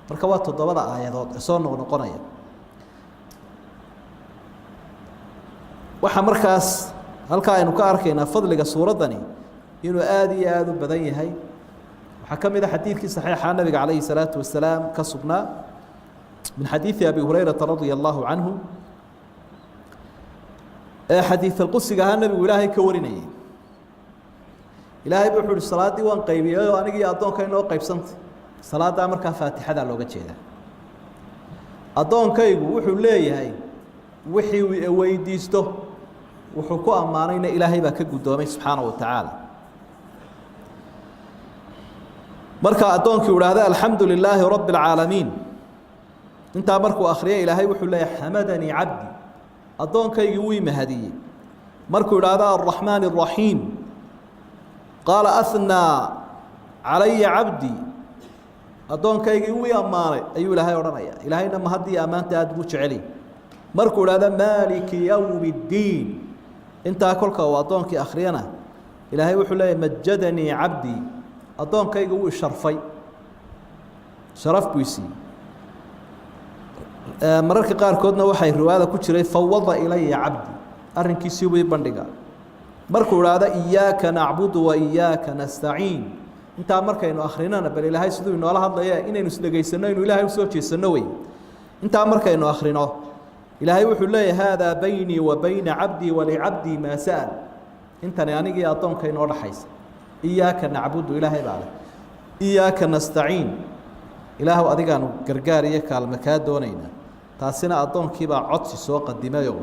Marka waa toddobada aayadood ee soo noqnoqonaya. Waxaa markaas halkaa aynu ka arkaynaa fadliga suuraddani inuu aada iyo aada u badan yahay. Waxaa ka mid a xadiidkii saxiixa nabiga calayhi salaatu wasalaam ka sugnaa min xadiidi Abi Hurayrata radia allahu canhu ee xadiid alqudsiga ahaa, nebigu Ilaahay ka warinayay. Ilaahay bu wuxu uhi: "Salaaddii waan qaybiyey oo anigi iyo addoonka inoo qaybsantay." Salaaddaa markaa faatixadaa looga jeedaa. Addoonkaygu wuxuu leeyahay wixii uu weydiisto. Wuxuu ku ammaanayna Ilaahay baa ka guddoomay subxaana wa tacaala. Marka addoonkii u hahda "Alxamdu lilaahi rabbi اlcaalamiin", intaa markuu akriya, Ilaahay wuxuu leeyahay: "Xamadanii cabdi", addoonkaygii wuu imahadiyey. Markuu idhaahdo "Alraxmaan الraxiim", qaala: "Ahnaa calaya cabdii", addoonkaygii wii ammaanay ayuu Ilaahay odhanaya. Ilaahayna mahadii ammaanta aad buu jeceliy. Markuu idhahdo "Maaliki yowmi اddiin", intaa kolka uu addoonkii akhriyana, Ilaahay wuxuu leeyahy: "Majadanii cabdii", addoonkayga wuu isharfay, sharaf buu isiiyey. Mararka qaarkoodna waxay riwaayada ku jiray: "Fawada ilaya cabdi", arrinkiisii buu ii bandhiga. Markuu idhaahdo "Iyaaka nacbudu wa iyaaka nastaciin", intaa markaynu akrinana, bal Ilaahay siduu inoola hadlaya inaynu isdhegaysanno, aynu Ilaahay usoo jeesanno wey. Intaa markaynu akhrino, Ilaahay wuxuu leeyahay: "Haadaa baynii wa bayna cabdii walicabdii maa sa'al." Intani anigii addoonka inoo dhaxaysa. Iyaaka nacbudu Ilaahay baa leh, iyaaka nastaciin, Ilaahw adigaanu gargaar iyo kaalme kaa doonaynaa. Taasina addoonkiibaa codsi soo qadimayoo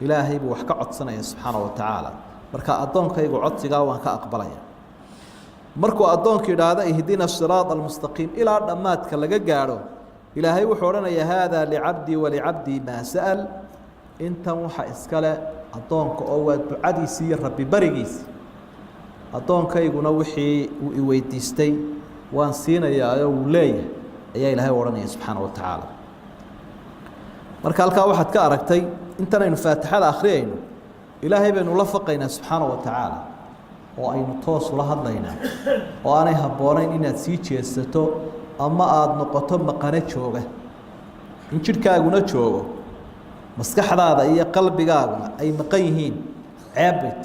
Ilaahay buu wax ka codsanaya subxaana wa tacaala. Marka addoonkaygu codsigaa waan ka aqbalaya. Markuu addoonku idhaahdo "Ihdina siraada almustaqiim" ilaa dhammaadka laga gaadho, Ilaahay wuxuu odhanayaa: "Haadaa licabdii walicabdii maa sa'al." Intan waxa iskale addoonka oo waa ducadiisii iyo rabbi barigiisi. Addoonkayguna wixii uu iweydiistay waan siinayaa oo uu leeyahay, ayaa Ilaahay odhanaya subxaana wa tacaala. Marka halkaa waxaad ka aragtay intan aynu faatixada akhriyayno, Ilaahay baynu la faqaynaa subxaana wa tacaala oo aynu toos ula hadlaynaa, oo aanay habboonayn inaad sii jeesato ama aada noqoto maqano jooga. In jidhkaaguna joogo, maskaxdaada iyo qalbigaaguna ay maqan yihiin, ceebbayt.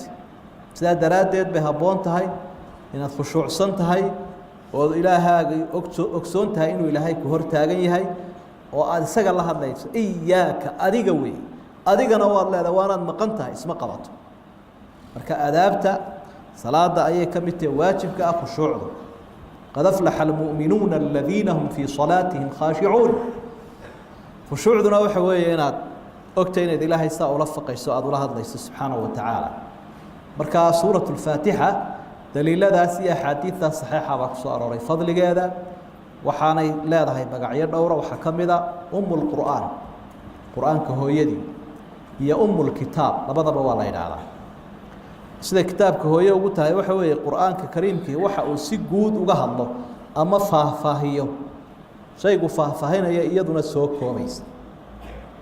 Sidaa daraaddeed bay habboon tahay inaad khushuucsan tahay ood ilaahaaga ogsoon tahay inuu Ilaahay ku hor taagan yahay oo aada isaga la hadlayso. Iyaaka, adiga wey, adigana waad leedahay, waanaad maqan tahay, isma qabato. Marka adaabta salaada ayay ka mid tahay waajibka ah khushuucdu. Qad aflaxa almu'minuuna aladiina hum fii salaatihim khaashicuun. Khushuucduna waxa weeye inaad ogtay inaad Ilaahay saa ula faqayso, aada ula hadlayso subxaanahu wa tacaala. Marka suurat lfaatixa daliiladaas iyo axaadiidtaas saxiixa baa kusoo arooray fadligeeda. Waxaanay leedahay magacyo dhowra. Waxaa ka mid a um lqur'aan, qur-aanka hooyadii, iyo um lkitaab, labadaba waa la yidhaahdaa. Sida kitaabka hooye ugu tahay waxa weeye qur-aanka kariimkii waxa uu si guud uga hadlo ama faahfaahiyo, shaygu faahfaahinaya iyaduna soo koobaysa.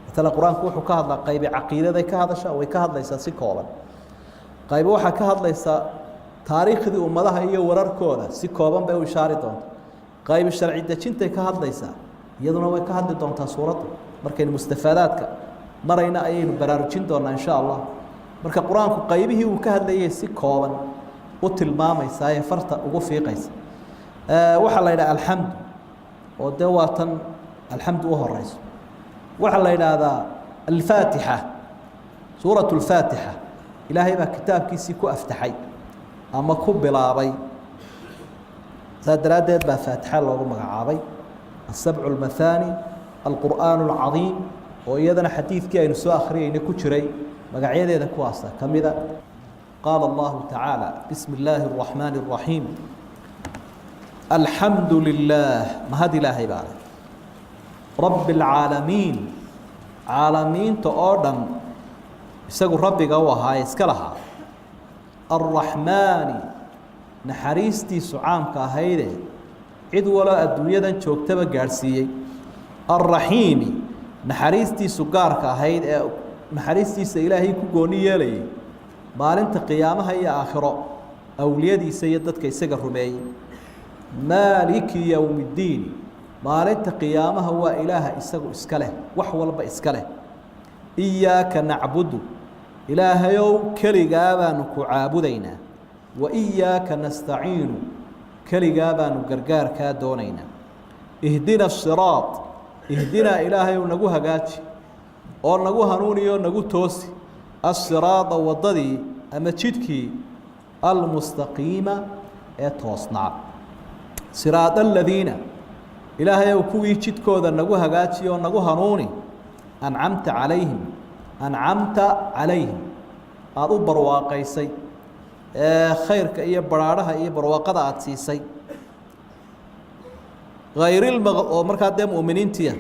Maalan qur-aanku wuxuu ka hadlaa qaybi caqiidaday ka hadashaa, way ka hadlaysaa si kooban. Qaybi waxaa ka hadlaysaa taariikhdii ummadaha iyo wararkooda, si kooban bay u ishaari doonta. Qaybi sharci dejintay ka hadlaysaa, iyaduna way ka hadli doontaa suuradda. Markaynu mustafaadaadka marayna ayaynu baraarujin doonaa insha Allah. Marka qur-aanku qaybihii uu ka hadlayay si kooban u tilmaamaysaa ee farta ugu fiiqaysa. Waxaa la yidhaha alxamdu, oo dee waa tan alxamdu u horeyso. Waxaa la yidhaahdaa alfaatixa, suurat lfaatixa. Ilaahay baa kitaabkiisii ku aftaxay ama ku bilaabay, saa daraaddeed baa faatixa loogu magacaabay. Asabcu almathaani, alqur'aan alcadiim, oo iyadana xadiidkii aynu soo akhriyayna ku jiray, magacyadeeda kuwaasa ka mida. Qaala allahu tacaala: bismi illaahi araxmaani araxiim, alxamdu lilaah, mahad Ilaahay baa leh, rabbi alcaalamiin, caalamiinta oo dhan isagu rabbiga u ahaa ee iska lahaa, alraxmaani, naxariistiisu caamka ahayde cid waloo adduunyadan joogtaba gaadhsiiyey, alraxiimi, naxariistiisu gaarka ahayd ee naxariistiisa Ilaahay ku gooni yeelayay maalinta qiyaamaha iyo aakhiro awliyadiisa iyo dadka isaga rumeeyey, maaliki yowmi ddiin, maalinta qiyaamaha waa Ilaaha isagu iska leh, wax walba iska leh. Iyaaka nacbudu, Ilaahayow keligaa baanu ku caabudaynaa, wa iyaaka nastaciinu, keligaa baanu gargaarkaa doonaynaa. Ihdina asiraad, ihdinaa, Ilaahayow nagu hagaaji oo nagu hanuuniyo nagu toosi, asiraada, waddadii ama jidhkii, almustaqiima, ee toosnaa. Siraada aladiina, Ilaahayow kuwii jidkooda nagu hagaajiyo oo nagu hanuuni, ancamta calayhim, ancamta calayhim, aada u barwaaqaysay ee khayrka iyo baraadhaha iyo barwaaqada aada siisay, hayrilma oo markaa dee mu'miniintiya,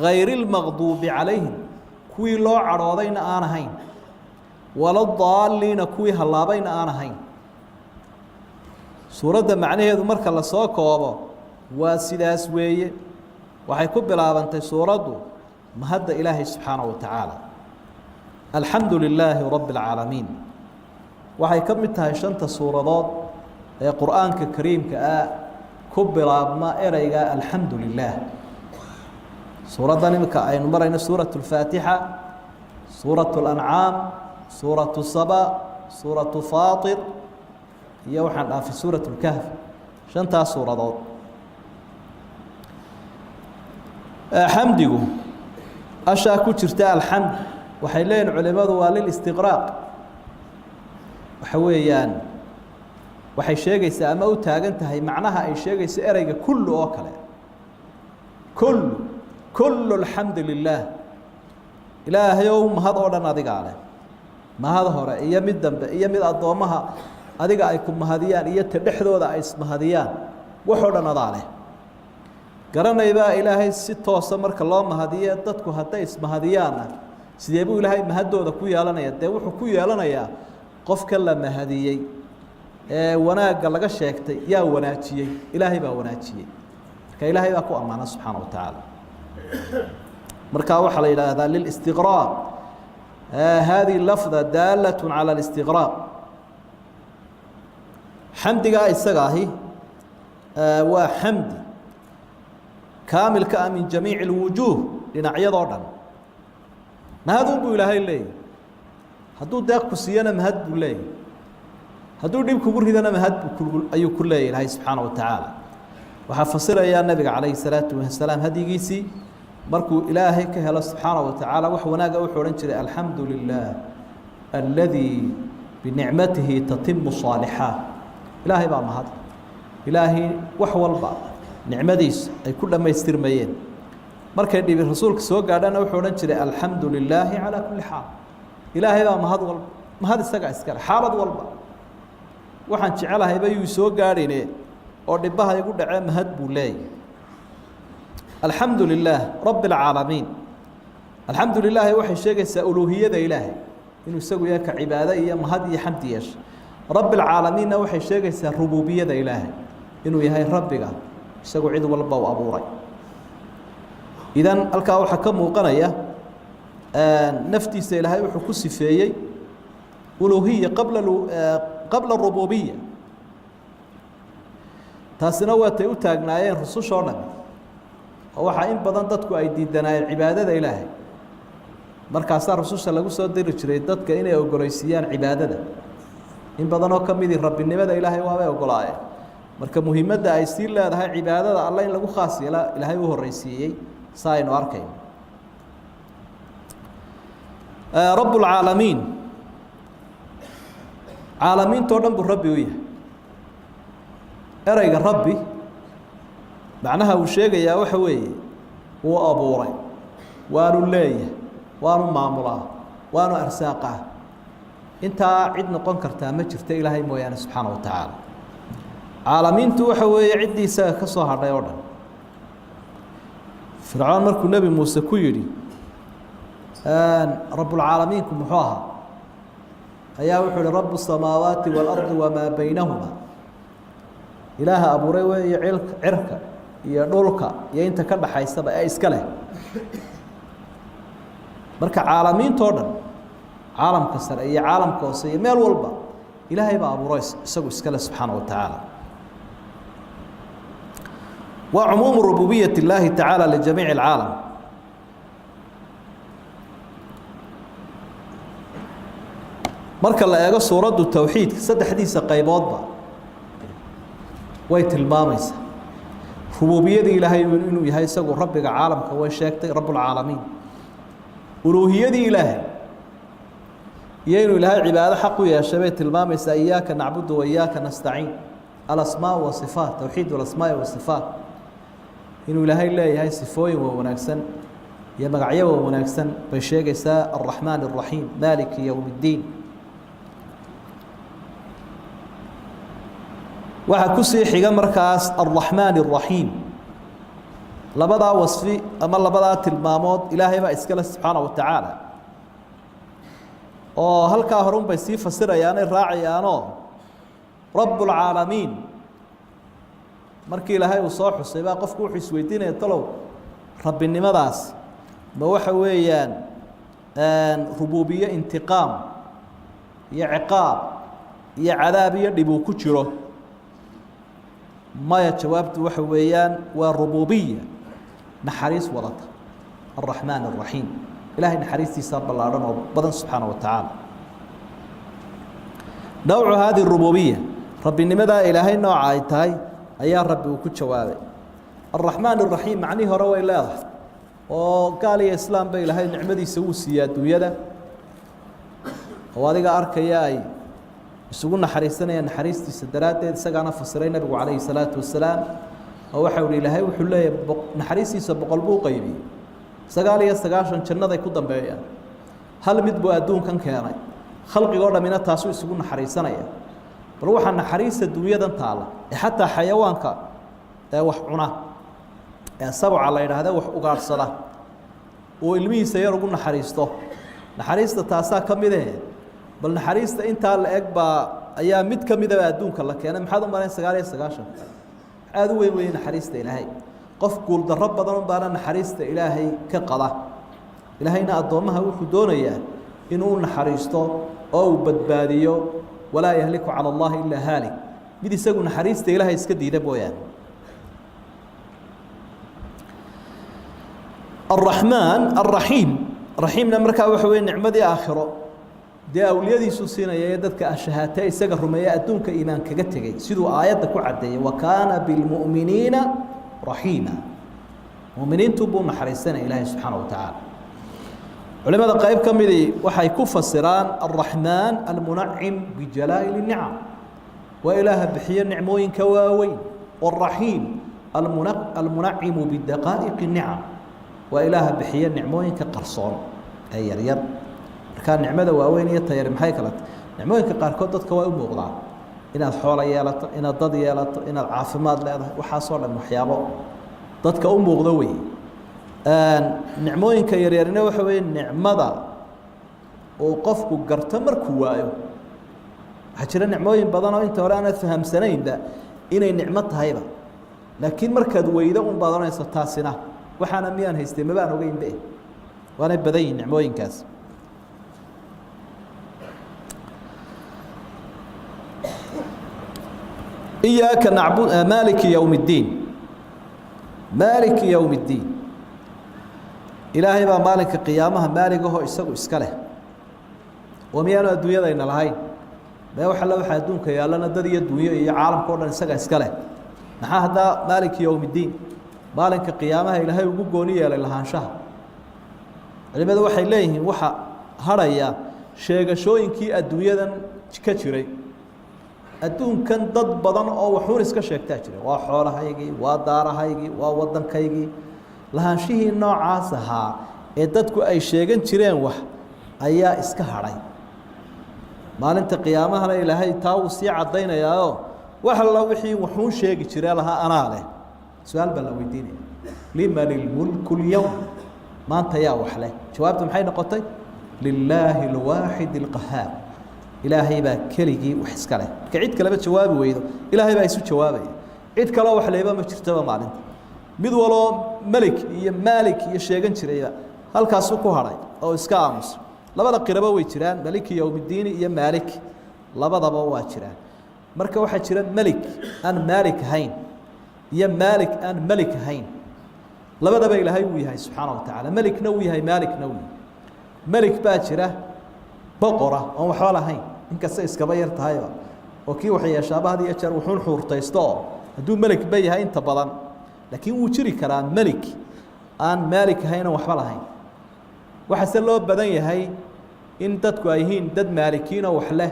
hayri lmaqduubi calayhim, kuwii loo cadhoodayna aan ahayn, wala daaliina, kuwii hallaabayna aan ahayn. Suuradda macnaheedu marka lasoo koobo waa sidaas weeye. Waxay ku bilaabantay suuraddu mahadda Ilaahay subxaanaه wa tacaala, alxamdu lilaahi rabbi اlcaalamiin. Waxay ka mid tahay shanta suuradood ee qur-aanka kariimka ah ku bilaabma ereyga alxamdu lilah. Suuraddan iminka aynu marayno, suuraة اlfaatixa, suuraة اlancaam, suuraة saba, suuraة faatir iyo waxaan dhaafay suuraة اlkahf, shantaas suuradood. Xamdigu ashaa ku jirta alxamd, waxay leeyihin culimadu waa lilistiqraaq. Waxa weeyaan waxay sheegaysaa ama u taagan tahay macnaha ay sheegayso ereyga kullu oo kale. Kullu, kullu alxamdu lilaah, Ilaahayow mahad oo dhan adigaa leh, mahad hore iyo mid dambe iyo mid addoommaha adiga ay ku mahadiyaan iyo ta dhexdooda ay ismahadiyaan, waxoo dhan adaa leh. Garanaybaa Ilaahay si toosa marka loo mahadiye, dadku hadday ismahadiyaanna sidee buu Ilaahay mahaddooda ku yeelanaya? Dee wuxuu ku yeelanayaa qofka la mahadiyey ee wanaagga laga sheegtay yaa wanaajiyey? Ilaahay baa wanaajiyey. Marka Ilaahay baa ku ammaana subxaana wa tacaala. Marka waxaa la yidhaahdaa lilistiqraaq, hadihi lafda daalaة calى اlistiqraaq. Xamdigaa isaga ahi waa xamdi kaamilka ah min jamiici اlwujuuh, dhinacyadoo dhan mahadun buu Ilaahay leeyahy. Hadduu deeq ku siiyana mahad buu leeyahy. Hadduu dhib kugu ridana mahad ayuu ku leeyahy Ilaahay subxaana wa tacaala. Waxaa fasirayaa nabiga calayhi salaatu wasalaam hadyigiisii. Markuu Ilaahay ka helo subxaana wa tacaala wax wanaaga, wuxuu odhan jiray: "Alxamdu lilah aladii binicmatihi tatimu saalixaat." Ilaahay baa mahad, Ilaahay wax walba nicmadiisu ay ku dhammaystirmayeen. Markay dhibi rasuulka soo gaadhana, wuxuu odhan jiray: "Alxamdu lilaahi calaa kulli xaal." Ilaahay baa mahad walba, mahad isagaa iskale. Xaalad walba waxaan jecelahayba yuu soo gaadhine oo dhibaha igu dhacee, mahad buu leeyahy. Alxamdu lilaah rabi اlcaalamiin. Alxamdu lilaahi waxay sheegaysaa uluuhiyada Ilaahay, inuu isagu yahay ka cibaado iyo mahad iyo xamdi yeesha. Rabi اlcaalamiinna waxay sheegaysaa rububiyada Ilaahay, inuu yahay rabbiga isagu cid walba u abuuray. Idan halkaa waxaa ka muuqanaya naftiisa Ilaahay wuxuu ku sifeeyey uluhiya qabla rububiya. Taasina waatay u taagnaayeen rusushoo dhan, oo waxaa in badan dadku ay diidanaayeen cibaadada Ilaahay. Markaasaa rususha lagu soo diri jiray dadka inay ogoleysiiyaan cibaadada. In badanoo ka midii rabbinimada Ilaahay waabay ogolaayeen. Marka muhiimadda ay sii leedahay cibaadada Alle in lagu khaas yeela Ilaahay u horreysiiyey, saa aynu arkayno. Rabb lcaalamiin, caalamiintoo dhan buu rabbi u yahay. Ereyga rabbi macnaha uu sheegayaa waxa weeye wuu abuuray, waanu leeyahay, waanu maamulaa, waanu arsaaqaa. Intaa cid noqon kartaa ma jirto Ilaahay mooyaane subxaana wa tacaala. Caalamiintu waxa weeye ciddii isaga ka soo hadhay oo dhan. Fircoon markuu Nebi Muuse ku yidhi rabbulcaalamiinku muxuu ahaa, ayaa wuxuu uhi: "Rabu الsamaawaati wاlardi wamaa baynahuma." Ilaaha abuuray weeye cirka iyo dhulka iyo inta ka dhaxaysaba ee iska leh. Marka caalamiintoo dhan, caalamka sare iyo caalamka hoose iyo meel walba, Ilaahay baa abuuray, isagu iska leh subxaana wa tacaala. Waa cumuumu rububiyat اllaahi tacaala lijamiici اlcaalam. Marka la eego suuraddu, towxiidka saddexdiisa qayboodba way tilmaamaysaa. Rububiyadii Ilaahay, inuu yahay isagu rabbiga caalamka, way sheegtay, rabbulcaalamiin. Uluuhiyadii Ilaahay iyo inuu Ilaahay cibaado xaq u yeeshay bay tilmaamaysaa: "Iyaaka nacbudu wa iyaaka nastaciin." Alasmaa wasifaat, towxiid alasmaai wasifaat, inuu Ilaahay leeyahay sifooyin waa wanaagsan iyo magacyo waa wanaagsan bay sheegaysaa: Alraxmaan الraxiim, maaliki yowm اddiin. Waxaa kusii xiga markaas alraxmaan الraxiim. Labadaa wasfi ama labadaa tilmaamood Ilaahay baa iskale subxaana wa tacaala, oo halkaa horun bay sii fasirayaanay raacayaanoo. Rabb اlcaalamiin markii Ilaahay uu soo xusay baa qofku wuxuu isweydiinaya: talow rabbinimadaas ma waxa weeyaan rububiye intiqaam iyo ciqaab iyo cadaab iyo dhib uu ku jiro? Maya, jawaabtu waxa weeyaan waa rububiya naxariis wadata, alraxmaan الraxiim. Ilahay naxariistiisaa ballaadhan oo badan subxaana wa tacaala. Nawcu hadi rububiya, rabbinimadaa Ilaahay nooca ay tahay ayaa rabbi uu ku jawaabay alraxmaan الraxiim. Macnihii hore way leedahay, oo gaal iyo islaam ba Ilaahay nicmadiisa wuu siiya adduunyada, oo adiga arkaya ay isugu naxariisanayaan naxariistiisa daraaddeed. Isagaana fasiray nabigu calayhi salaatu wasalaam, oo waxa uhi: Ilaahay wuxuu leeyahay naxariistiisa 100 buu qaybiyey, 99 jannaday ku dambeeyaan, hal mid buu adduunkan keenay, khalqigoo dhammina taasuu isugu naxariisanaya. Bal waxaa naxariista dunyadan taalla ee xataa xayawaanka ee wax cuna ee sabca la yidhaahda, wax ugaadhsada, uu ilmihiisa yar ugu naxariisto, naxariista taasaa ka mid eh. Bal naxariista intaa la eg baa ayaa mid ka midaba adduunka la keenay, maxaad u malayn 99? Aada u weyn weeye naxariista Ilaahay. Qof guuldarro badan baana naxariista Ilaahay ka qada. Ilaahayna addoommaha wuxuu doonayaa inuu u naxariisto oo uu badbaadiyo. Walaa yahliku cala allahi ilaa haalik, mid isagu naxariista Ilaahay iska diida mooyaane. Alraxmaan alraxiim, raxiimna markaa waxa weye nicmadii aakhiro. Dee awliyadiisuu siinaya ee dadka ashahaatee isaga rumeeya adduunka iimaan kaga tegey, siduu aayadda ku caddeeyey: wa kaana bilmu'miniina raxiima. Muminiintu buu naxariisanaya Ilaahay subxaana wa tacaala. Culimada qayb ka midii waxay ku fasiraan alraxmaan almunacim bijalaa'il الnicam, waa Ilaaha bixiyo nicmooyinka waaweyn, wاraxiim almunacimu bidaqaa'iq الnicam, waa Ilaaha bixiyo nicmooyinka qarsoon ee yaryar. Markaa nicmada waaweyn iyo tayar maxay kala tahy? Nicmooyinka qaarkood dadka way u muuqdaan: inaad xoolo yeelato, inaad dad yeelato, inaad caafimaad leedahay, waxaasoo dhan waxyaabo dadka u muuqdo wey. Nicmooyinka yaryarina waxa weeye nicmada uu qofku garto markuu waayo. Waxaa jira nicmooyin badan oo inta hore aanaad fahamsanaynba inay nicmo tahayba, laakiin markaad weydo un baad ohanayso: taasina waxaana miyaan haystay? Mabaan ogeynbe. Waanay badan yihin nicmooyinkaas. Iyaaka nacbud, maaliki yowm اddiin, maaliki yowm اddiin. Ilaahay baa maalinka qiyaamaha maaligahoo isagu iska leh. Oo miyaanu adduunyadayna lahayn? Mee wax alla waxa adduunka yaallana, dad iyo dunyo iyo caalamka o dhan isaga iska leh. Maxaa haddaa maaliki yowm اddiin, maalinka qiyaamaha, Ilaahay ugu gooni yeelay lahaanshaha? Culimadu waxay leeyihiin waxa hadhaya sheegashooyinkii adduunyadan ka jiray. Adduunkan dad badan oo waxuun iska sheegtaa jira: waa xoolahaygii, waa daarahaygii, waa waddankaygii. Lahaanshihii noocaas ahaa ee dadku ay sheegan jireen wax ayaa iska hadhay. Maalinta qiyaamahana Ilaahay taa wuu sii caddaynayaao, wax alla wixii waxuun sheegi jiree lahaa anaa leh, su-aal baa la weydiinaya: liman ilmulku lyowm? Maanta yaa wax leh? Jawaabtu maxay noqotay? Lilaahi alwaaxid alqahaar. Ilaahay baa keligii wax iska leh. Marka cid kaleba jawaabi weydo, Ilaahay baa isu jawaabaya. Cid kaloo wax leba ma jirtaba maalinta. Mid waloo melik iyo maalik iyo sheegan jirayba halkaasuu ku hadhay oo iska aamusa. Labada qiraba way jiraan, maliki yowmiddiini iyo maalik labadaba waa jiraan. Marka waxaa jira melik aan maalik ahayn iyo maalik aan melik ahayn. Labadaba Ilaahay wuu yahay subxaana wa tacaala. Melikna wuu yahay, maalikna wuu yahay. Melik baa jira boqora oon waxba lahayn, inkasta iskaba yar tahayba, oo kii wax yeeshaaba had iyo jeer wuxuun xuurtaysto oo hadduu melik ba yahay inta badan. Laakiin wuu jiri karaa melik aan maalik ahayn oon waxba lahayn. Waxaase loo badan yahay in dadku ay yihiin dad maalikiin oo wax leh,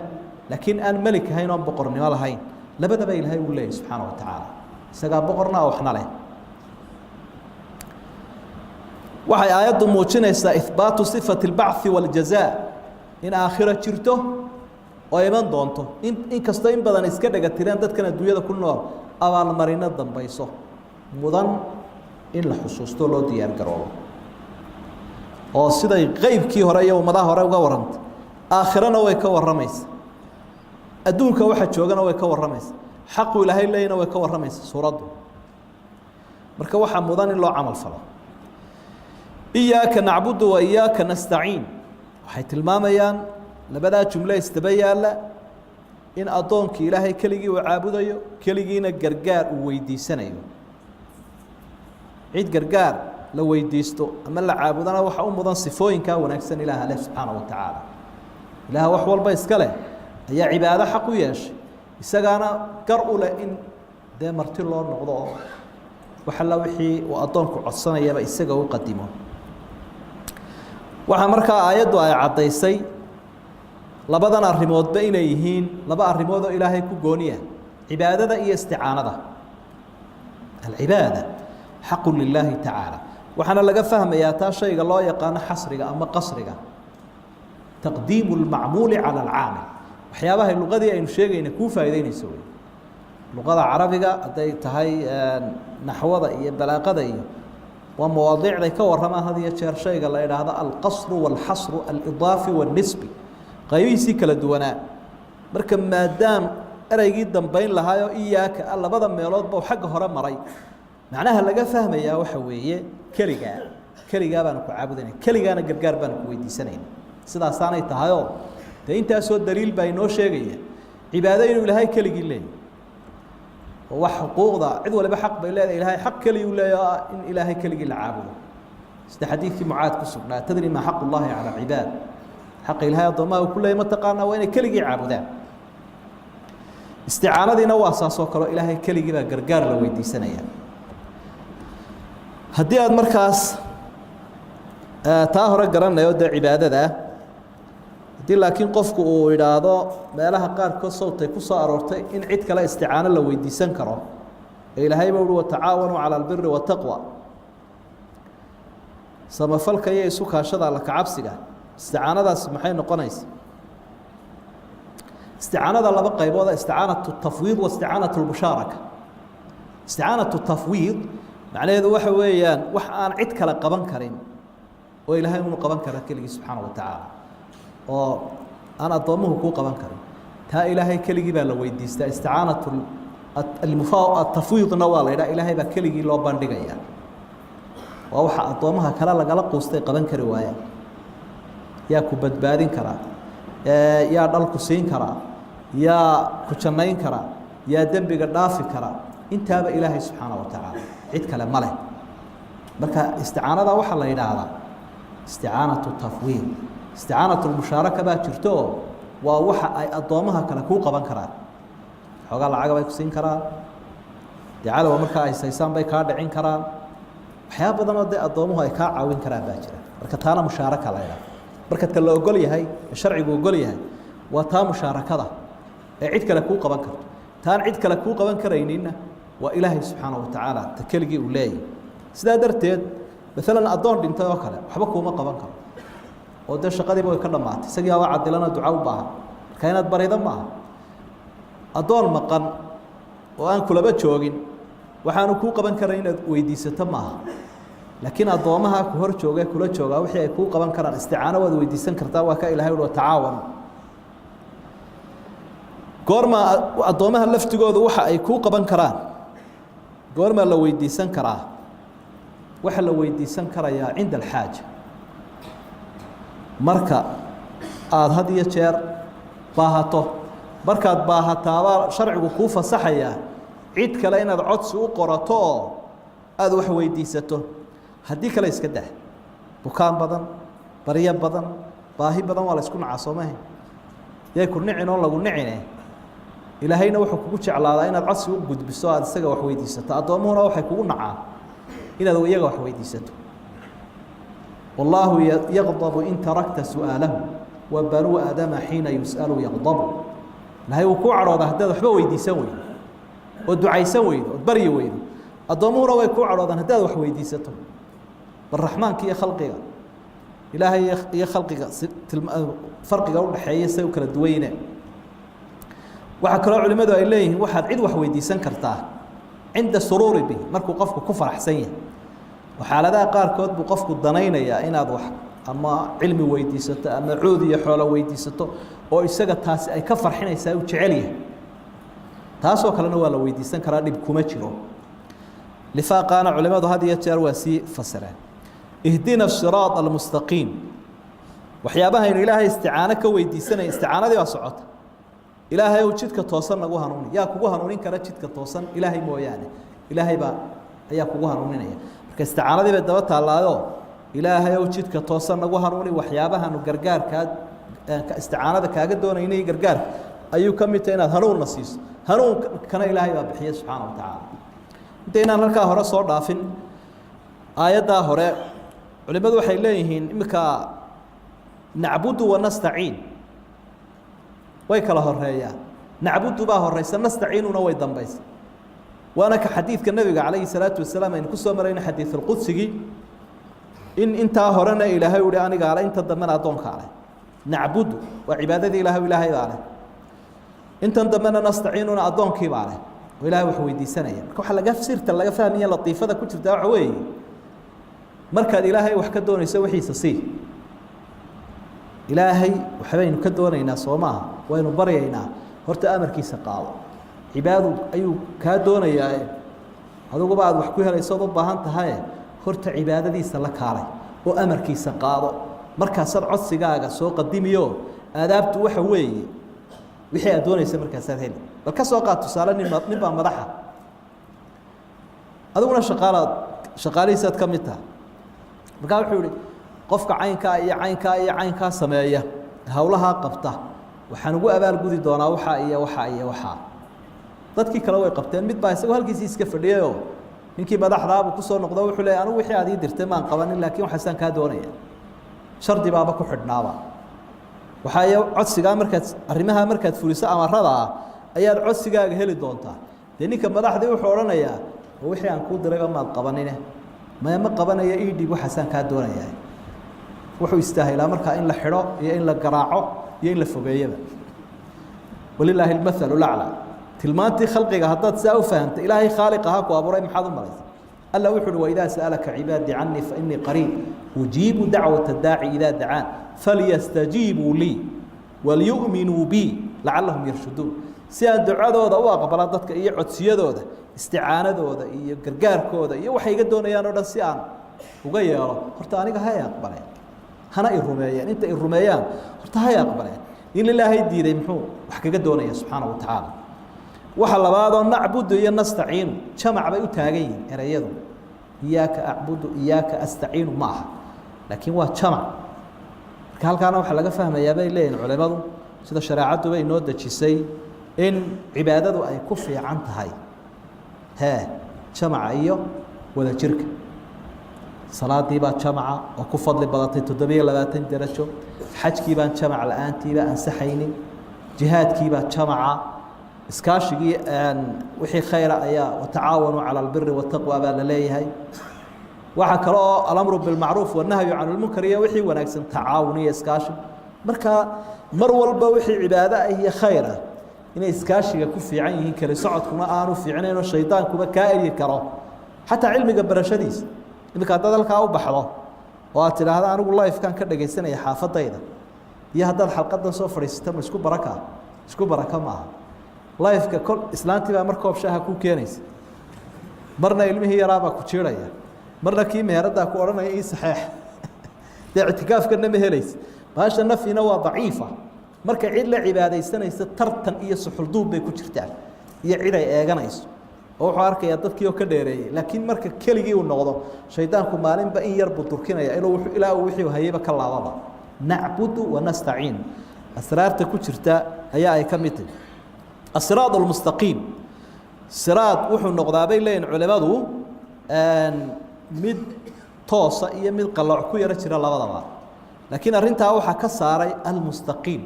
laakiin aan melik ahayn oon boqornimo lahayn. Labadaba Ilaahay uu leeyahy subxaana wa tacaala. Isagaa boqorna oo waxna leh. Waxay aayaddu muujinaysaa ihbaatu sifati اlbachi waاljazaa, in aakhiro jirto oo iman doonto, in inkastoo in badan iska dhega tireen dadkan adduunyada ku nool, abaalmarino dambayso mudan in la xusuusto, loo diyaar garoobo, oo siday qeybkii hore iyo ummadaha hore uga warrantay, aakhirana way ka warramaysa, adduunka waxa joogana way ka warramaysa, xaqu Ilaahay leeyna way ka warramaysa suuraddu. Marka waxaa mudan in loo camal falo. Iyaaka nacbudu wa iyaaka nastaciin waxay tilmaamayaan labadaa jumle isdaba yaalla in addoonkii Ilaahay keligii uu caabudayo, keligiina gargaar uu weydiisanayo. Cid gargaar la weydiisto ama la caabudana waxa u mudan sifooyinkaa wanaagsan Ilaaha leh subxaana wa tacaala. Ilaah wax walba iska leh ayaa cibaado xaq u yeeshay, isagaana gar u leh in dee marti loo noqdo oo wax alla wixii uu addoonku codsanayaba isaga u qadimo. Waxaa markaa aayaddu ay caddaysay labadan arrimoodba inay yihiin laba arrimood oo Ilaahay ku gooniya: cibaadada iyo isticaanada. Alcibaada xaqu lilaahi tacaala. Waxaana laga fahmayaa taa shayga loo yaqaano xasriga ama qasriga, taqdiimu lmacmuuli cala alcaamil. Waxyaabahay luqadii aynu sheegayna kuu faa'ideynayso wey. Luqada carabiga hadday tahay, naxwada iyo balaaqada iyo waa mawaadiicday ka warramaan had iyo jeer shayga la idhaahdo alqasru walxasru, alidaafi walnisbi, qaybihiisii kala duwanaa. Marka maadaam ereygii dambayn lahaayoo iyaaka a labada meeloodba xagga hore maray, macnaha laga fahmayaa waxa weeye keligaa, keligaa baanu ku caabudayna, keligaana gargaar baanu ku weydiisanayna. Sidaasaanay tahayoo dee intaasoo daliil baa inoo sheegaya cibaado inuu Ilaahay keligii leeyahy, oo wax xuquuqda cid waliba xaq bay leedahay, Ilahay xaq keligii u leeyahy oo ah in Ilaahay keligii la caabudo, sida xadiidkii Mucaad ku sugnaa: tadri maa xaqu llahi cala alcibaad? Xaqa Ilaahay addoomaha uu ku leeyay ma taqaanaa? Waa inay keligii caabudaan. Isticaanadiina waa saas oo kaleo, Ilaahay keligii baa gargaar la weydiisanaya. Haddii aada markaas taa hore garanayo, dee cibaadada ah, haddii laakiin qofku uu idhaahdo meelaha qaarkood sawtay ku soo aroortay in cid kale isticaano la weydiisan karo, ee Ilaahay ba uhi: "وتعاونوا على البر والتقوى", samafalka iyo isu kaashada alla kacabsiga, isticaanadaasi maxay noqonaysa? Isticaanada laba qaybooda: isticaanaة التafwiid wa isticaanaة اlmushaaraka. Isticaanaة الtafwiid macnaheedu waxa weeyaan wax aan cid kale qaban karin oo Ilaahay unu qaban kara keligii subxaana wa tacaala, oo aan addoommuhu kuu qaban karin, taa Ilaahay keligii baa la weydiistaa. Isticaanaة atafwiidna waa la idhaha, Ilaahay baa keligii loo bandhigaya. Waa waxa addoommaha kale lagala quustay, qaban kari waayaan. Yaa ku badbaadin karaa? Yaa dhalku siin karaa? Yaa ku jannayn karaa? Yaa dembiga dhaafi karaa? Intaaba Ilaahay subxaana wa tacaala, cid kale ma leh. Marka isticaanada waxaa la yidhaahdaa isticaanaة tafwiid. Isticaanaة lmushaaraka baa jirto, oo waa waxa ay addoommaha kale kuu qaban karaan. Xoogaa lacaga bay ku siin karaan, dee cadowa markaa ay saysaan bay kaa dhicin karaan, waxyaaba badanoo dee addoomuhu ay kaa caawin karaan baa jira. Marka taana mushaaraka la ydhaha. Marka ta la ogol yahay ee sharcigu ogol yahay waa taa mushaarakada ee cid kale kuu qaban karto. Taan cid kale kuu qaban karayninna waa Ilaahay subxaana wa tacaala ta keligii uu leeyahy. Sidaa darteed, maalan addoon dhintay oo kale waxba kuuma qaban karo, oo dee shaqadiiba way ka dhammaatay, isagii aba cadilana duca u baahan, marka inaad barido ma aha. Addoon maqan oo aan kulaba joogin waxaanu kuu qaban karan inaad weydiisato maaha. Laakiin addoomaha ku hor jooga, kula joogaa, wixii ay kuu qaban karaan isticaano waad weydiisan kartaa. Waa ka Ilahay uhi: "وتعاونوا". Goormaa addoomaha laftigoodu waxa ay kuu qaban karaan, goormaa la weydiisan karaa? Waxaa la weydiisan karayaa عند الحاجة, marka aada had iyo jeer baahato. Markaad baahataabaa sharcigu kuu fasaxayaa cid kale inaad codsi u qorato oo aada wax weydiisato. Haddii kale iska dah. Bukaan badan, baryo badan, baahi badan waa la isku nacaa, soo mahe? Yay ku nicin oon lagu nicine. Ilaahayna wuxuu kugu jeclaadaa inaad codsi u gudbiso, aada isaga wax weydiisato. Addoommuhuna waxay kugu nacaan inaad iyaga wax weydiisato. والله يغضب إن تركت سؤاله وبنو آدم حين يسأل يغضب. Ilahay wuu kuu cadhoodaa haddaad waxba weydiisan weydo oo ducaysan weydo ood baryi weydo. Addoommuhuna way kuu cadhoodaan haddaad wax weydiisato. Bal Raxmaanka iyo khalqiga Ilaahay iyo khalqiga si farqiga udhaxeeya say u kala duwayne. Waxaa kaloo culimadu ay leeyihiin waxaad cid wax weydiisan kartaa عند السرور به, markuu qofku ku faraxsan yahay, oo xaaladaha qaarkood buu qofku danaynayaa inaad wax ama cilmi weydiisato ama cuud iyo xoolo weydiisato, oo isaga taasi ay ka farxinaysaa, uu jecel yahay. Taasoo kalena waa la weydiisan karaa, dhib kuma jiro. Lifaaqaana culimadu had iyo jeer waa sii fasireen. اهدنا الصراط المستقيم, waxyaabahaynu Ilaahay isticaano ka weydiisanaya, isticaanadii baa socota. Ilaahay ow, jidka toosan nagu hanuuni. Yaa kugu hanuunin kara jidka toosan Ilaahay mooyaane? Ilaahay baa ayaa kugu hanuuninaya. Marka isticaanadii bay daba taallaayo: Ilaahay ow, jidka toosan nagu hanuuni. Waxyaabahanu gargaarkaa isticaanada kaaga doonaynay gargaarka ayuu ka mid tahay inaad hanuunna siiso. Hanuunkana Ilaahay baa bixiya subxaana wa tacaala. Inta inaan halkaa hore soo dhaafin aayaddaa hore, culimadu waxay leeyihiin iminka نعبد ونستعين way kala horeeyaan. نعبد baa horeysa, نستعين una way dambaysa. Waana ka xadiidka nebiga calayhi salaatu wasalaam aynu kusoo marayna, xadiid alqudsigii, in intaa horena Ilaahay uhi: "Aniga ale," inta dambena addoonka ale. نعبد waa cibaadadii Ilahay, Ilaahay baa leh. Intan dambena نستعين una addoonkii baa leh oo Ilahay wax weydiisanaya. Marka waxaa laga sirta laga fahmaya, latiifada ku jirta waxa weeye: markaad Ilaahay wax ka doonayso, wixiisa sii. Ilaahay waxbaynu ka doonaynaa, soo maaha? Waynu baryaynaa. Horta amarkiisa qaado. Cibaadu ayuu kaa doonayaa, adiguba aad wax ku helayso ood u baahan tahaye. Horta cibaadadiisa la kaalay oo amarkiisa qaado, markaasaad codsigaaga soo qadimiyo. Aadaabtu waxa weeye wixii aad doonaysa markaasaad heli. Bal ka soo qaad tusaale, nin baa madaxa, adiguna shaqaalaad, shaqaalihiisaad ka mid taha. Markaa wuxuu ihi: "Qofka caynkaa iyo caynkaa iyo caynkaa sameeya Howlahaa qabta waxaan ugu abaalgudi doonaa waxaa iyo waxaa iyo waxaa. Dadkii kale way qabteen, mid baa isagoo halkiisii iska fadhiyayoo ninkii madaxdaabuu kusoo noqdo, wuxuu leeyay: "Anigu wixii aad ii dirtay maan qabanin, laakiin waxaasaan kaa doonaya." Shardi baaba ku xidhnaaba. Waxaa codsigaa markaad arrimaha markaad fuliso amarada ah ayaad codsigaaga heli doontaa. Dee ninka madaxdii wuxuu odhanayaa: "Oo wixii aan kuu dirayba maad qabanine?" "Maya, ma qabanaya, ii dhiib waxaasaan kaa doonayaa." Wuxuu istaahilaa markaa in la xidho iyo in la garaaco iyo in la fogeeyaba. ولله المثل الأعلى. Tilmaantii khalqiga haddaad saa u fahamtay, Ilaahay khaaliq ahaa ku abuuray maxaad u malaysa? Alla wuxu uhi: "وإذا سألك عبادي عني فإني قريب أجيب دعوة الداع إذا دعان فليستجيبوا لي وليؤمنوا بي لعلهم يرشدون." Si aan ducadooda u aqbala dadka iyo codsiyadooda, isticaanadooda iyo gargaarkooda iyo waxay iga doonayaan o dhan si aan uga yeelo, horta aniga hay aqbaleen, hana i rumeeyeen. Inta i rumeeyaan horta hay aqbaleen. In Ilaahay diiday muxuu wax kaga doonaya subxaana wa tacaala? Waxa labaadoo نعبد iyo نستعين jamac bay u taagan yihiin ereyadu. إياك أعبد إياك أستعين ma aha, laakiin waa jamac. Marka halkaana waxaa laga fahmayaa, bay leeyihin culimadu, sida shareecadduba inoo dejisay in cibaadadu ay ku fiican tahay hee jamaca iyo wadajirka. Salaadii baa jamaca oo ku fadli badatay 27 darajo. Xajkii baan jamac la-aantiiba ansaxaynin. Jihaadkiibaa jamaca, iskaashigii wixii khayra ayaa وتعاونوا على البر والتقوى baa la leeyahay. Waxaa kale oo الأمر بالمعروف والنهي عن المنكر iyo wixii wanaagsan tacaawun iyo iskaashi. Marka mar walba wixii cibaado ah iyo khayr ah inay iskaashiga ku fiican yihiin, kali socodkuna aanu fiicnayn oo shaydaankuba kaa eryi karo. Xataa cilmiga barashadiisa, iminka haddaad halkaa u baxdo oo aad tidhaahda "Anigu live-kan ka dhagaysanaya xaafadayda" iyo haddaad xalqadan soo fadhiisata, ma isku baraka? Isku baraka maaha. Live-ka kol islaantii baa mar koob shaaha ku keenaysa, marna ilmihii yaraabaa ku jiiraya, marna kii meheraddaa ku odhanaya "Ii saxeex." Dee ictikaafkana ma helaysa. Baasha nafina waa daciifa. Marka cid la cibaadaysanaysa tartan iyo suxulduub bay ku jirtaa iyo cid ay eeganayso oo wuxuu arkayaa dadkii oo ka dheereeyey. Laakiin marka keligii uu noqdo, shaydaanku maalinba in yar buu durkinaya inuu ilaa uu wixii hayayba ka laababa. نعبد ونستعين asraarta ku jirta ayaa ay ka mid tahy. الصراط المستقيم, siraad wuxuu noqdaa, bay leeyihin culimadu, mid toosa iyo mid qalooc ku yaro jira labadaba. Laakiin arrintaa waxaa ka saaray المستقيم.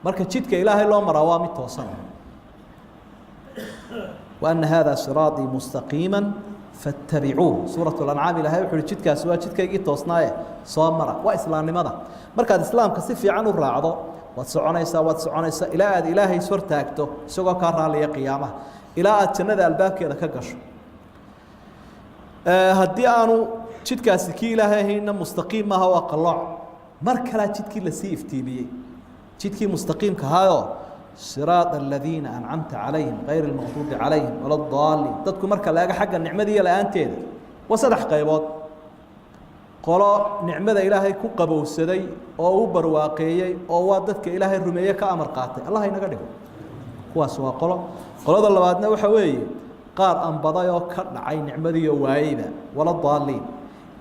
Marka jidka Ilaahay loo maraa waa mid toosan. وأن هذا صراطي مستقيما فاتبعوه, سورة الأنعام. Ilahay wuxu uhi: "Jidkaasi waa jidkaygii toosnaaye, soo mara." Waa islaamnimada. Markaad islaamka si fiican u raacdo, waad soconaysaa, waad soconaysaa ilaa aad Ilaahay is hortaagto isagoo kaa raaliya qiyaamaha, ilaa aad jannada albaabkeeda ka gasho. Haddii aanu jidkaasi kii Ilaahay ahayna, mustaqiim maaha, waa qalooc. Mar kalaa jidkii lasii iftiimiyey, jidkii mustaqiimka ahaayoo صراط الذين أنعمت عليهم غير المغضوب عليهم ولا الضالين. Dadku marka la eego xagga nicmadiiyo la-aanteeda waa saddex qaybood: qolo nicmada Ilaahay ku qabowsaday oo u barwaaqeeyey, oo waa dadka Ilaahay rumeeye, ka amar qaatay, Allah inaga dhigo kuwaas, waa qolo. Qolada labaadna waxa weeye qaar ambaday oo ka dhacay nicmadiiyo waayeyba, ولا الضالين.